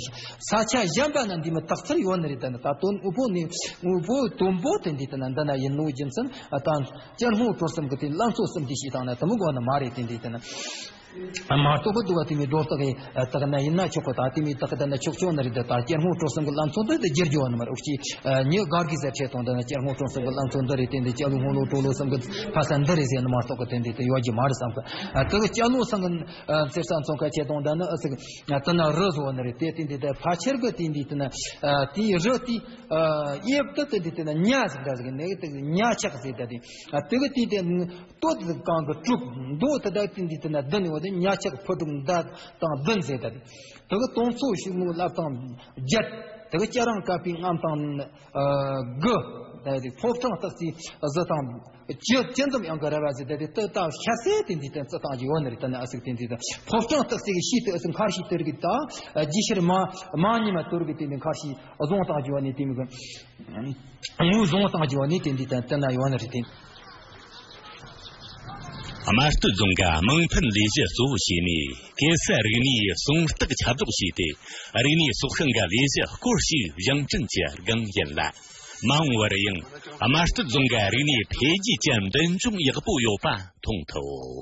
ས་ཆ་གཞན་པ་ན་འདི་མི་དག་ཚར་ཡོད་ནི་རེད། ད་ནི་ད་དོན་དངོས་པོ་ནི་དངོས་པོ་དོན་པོ་དེ་འདི་ད་ན་འདི་ན་ཡིན་ནོ་རྒྱུ་མཚན་ཨ་ད་སྐྱེ་སྔོན་གྲོལ་གསུམ་གྱི་དེ་ལམ་མཚོ་གསུམ་དེ་ཞིག་དང་ན་དེ་མི་དགོས་ནི་མ་རེད། དེ་འདི་ད་ན། མ་གཏོགས་པ་འདུག་བ་དེ་མི་སྒྲོ་བཏགས་ཡིན་བཏགས་ན་ཡིན་ན་ཆོག་གི། ད་དེ་མི་བཏགས་ད་ན་ཆོག་ཆོག་ནི་རེད། ད་སྐྱེ་སྔོན་གྲོལ་གསུམ་གྱི་ལམ་མཚོ་འདི་དེ་བསྒྱུར་རྒྱུ་བ་ནི་མ་རེད། འུ་ཅི་ཉི་དགར་གི་ཟེར་ཁྲེལ་དང་ད་ན་སྐྱེ་སྔོན་གྲོལ་གསུམ་གྱི་ལམ་མཚོ་འདི་རེད། དེ་འདི་སྐྱེ་བའི་སྔོན་ལོ་གྲོ་ལོད་གསུམ་གྱི་ཕ་ས་འདི་རེད་ཟེར་ནི་མ་གཏོགས་གི་དེ་འདི་དེ་ཡོད་རྒྱུ་མ་རེད་བསམ་གི། དེ་གི་སྐྱེ་ལོ་གསུམ་གྱི་ཚེར་ས་མཚོན་ཁ་ཆེ་དང་ད་ན་ཨ་ཟིག་ད་ན་རི་བཟོ་བ་ནི་རེད། དེ་དེ་འདི་ད་ཕ་ཆེར་གི་དེ་འདི་ད་ན་དེའི་རི་དེ་དབྱིབས་དེ་དེ་འདི་ད་ན་ཉ་ཟིག་ད་ཟིག་ནི་དེ་ཉ་ཆག་ཟིག་ད་དེ་དེ་གི་དེ་དེ། སྟོད་དེ་གང་གི་དྲུག་མདོ་དེ་དག་དེ་འདི་དེ་ན་བདུན་ཡོད་དེ་ཉ་ཆག་ཕོ་དྲུག་མདའ་དང་བདུན་ཟེར་ད་དེ། དེ་གི་དོང་ཚོ་ཤུག་མོ་ལབ་དང་བརྒྱད། དེ་གི་སྐྱ་རེངས་བཀབ་པའི་རྔམ་དང་དགུ། ད་དེ་ཕོ་བྲང་སྟག་རྩེའི་གཟི་དང་བཅུ་བཅུ་འཛོམས་ཡང་གི་ར་བ་ཟེར་ད་དེ་དེ་ད་ཤ་ཟེར་དེ་འདི་དེ་རྩི་དང་གི་ཡོད་ནི་རེད། ད་ནི་ཨ་ཟིག་དེ་འདི་དེ་ཕོ་བྲང་སྟག་རྩེ་གི་ཤིས་དེ་ཨ་ཟིག་མཁར་ཤིས་དེ་རིགས་ད་རྒྱས་ཤེར་མ་མ་ཉི་མ་དེ་རིགས་དེ་འདི་མཁར་ཤིས་བཟུང་དང་གི་ཡོད་ནི་དེ་མི་གི། ངོས་བཟུང་བཏང་རྒྱུ་བ་ནི་དེ་འདི་དང་དེ་ན་ཡོད་ནི་རེད། དེ་དམར་སྟོད་རྫོང་གི་དམངས་ཕན་ལས་གཞི་གཙོ་བོ་བྱས་ནས་གེ་སར་རིག་གནས་གསུང་རྟགས་ཁྱབ་སྒྲོག་བྱས་ཏེ། རིག་གནས་སྲོག་ཤིང་གི་ལས་གཞི་སྐོར་ཞིག་བཞེངས་སྐྲུན་གྱི་སྒང་ཡིན་ལ། མ་འོངས་པར་ཡང་དམར་སྟོད་རྫོང་གི་རིག་གནས་འཕེལ་རྒྱས་ཀྱི་མདུན་ལྗོངས་ཡག་པོ་ཡོད་པ་མཐོང་ཐུབ།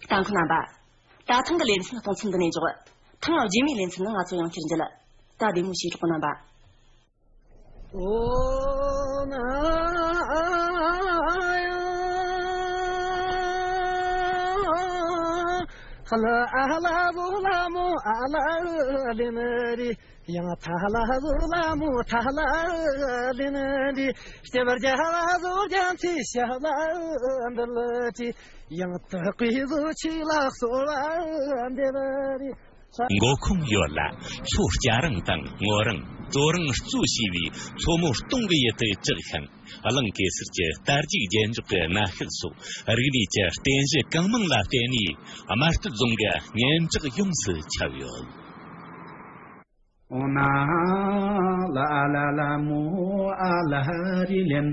ལྟ་མཁན་རྣམ་པ། ད་ཐེངས་ཀྱི་ལེ་ཚན་གཏོང་མཚམས་འདི་ནས་འཇོག་ཐེངས་རྗེས་མའི་ལེ་ཚན་ནང་ང་ཚོ་ཡང་བསྐྱར་མཇལ། ད་བདེ་མོ་བྱོས་གྲོགས་པོ་རྣམ་པ། ཡང་ཐ་ལ་བཟོ་ལ་མོ་ཐ་ལ་ལེན་རེ། སྐྱེ་བར་རྒྱ་བ་བཟོ་རྒྱ་མཚོའི་ཞབས་ལ་འདུལ་ཏེ། ཡང་དག་པའི་བཟོ་ཆོས་ལ་གསོལ་བ་འདེབས་རེ། མགོ་ཁུངས་ཡོད་ལ། མཚོ་སྐྱ་རེངས་དང་སྔོ་རེངས་དྲོ་རེངས་གཙོ་བྱས་པའི་མཚོ་མོ་སྟོང་གི་ཡུལ་དུ་གྲགས་ཤིང་། གླིང་གེ་སར་གྱི་རྟ་རྒྱུག་རྒྱན་འཇོག་གི་གནའ་ཤུལ་སོགས་རིག་གནས་ཀྱི་རྟེན་གཞི་གང་མང་ལ་བརྟེན་ནས་དམར་སྟོད་རྫོང་གི་སྙན་གྲགས་ཡོངས་སུ་ཁྱབ་ཡོད། འོ་ན་ལ་ཨ་ལ་ལ་མོ་ཨ་ལ་རེ་ལེན།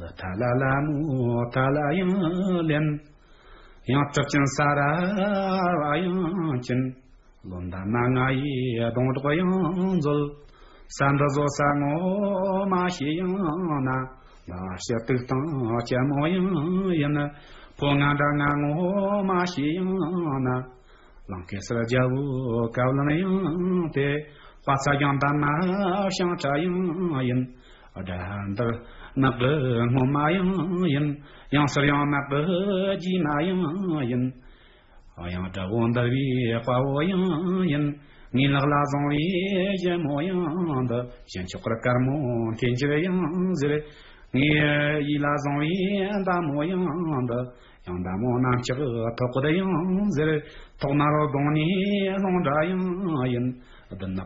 ལ་ཐ་ལ་ལ་མོ་ཐ་ལ་ཡང་ལེན། ཡང་གྲུབ་ཆེན་ས་ར་བ་ཡང་ཅན། ལོ་ཟླ་མ་ང་ཡི་སྡོང་གྲོགས་ཡང་མཛོད། ས་འདི་བཟོ་ས་ངོ་མ་ཤེས་ཡང་ན། ལ་ཕྱི་དུག་དང་སྐྱ་མོ་ཡང་ཡིན། ཕོ་ང་འདྲ་ང་ངོ་མ་ཤེས་ཡང་ན། ལང་ཀེ་སར་རྒྱལ་པོའི་བཀའ་བློན་ཡང་སྟེ། དཔལ་རྩྭ་རྒྱང་འདབ་མ་ཤིང་བྲག་ཡང་ཡིན། དགྲ་འདུལ་ནག་གི་སྔོན་མ་ཡང་ཡིན། ཡང་སར་ཡང་ནག་གི་རྗེས་མ་ཡང་ཡིན། ཡང་དགྲ་བོ་འདུལ་བའི་དཔའ་བོ་ཡང་ཡིན། ངའི་ལག་ལ་བཟུང་བའི་ཞི་མོ་ཡང་འདི། ཞི་མཆོག་གི་དཀར་མོ་འཐེན་འཁྱེར་ཡང་ཟེར། ངའི་ཡིད་ལ་བཟུང་བའི་མདའ་མོ་ཡང་འདི། ཡང་མདའ་མོ་གནམ་ལྕགས་ཐོག་གི་ཡང་ཟེར། ཐོག་ནར་བརྡུངས་ནས་ལྷུང་འདྲ་ཡང་ཡིན། བདུད་ནག་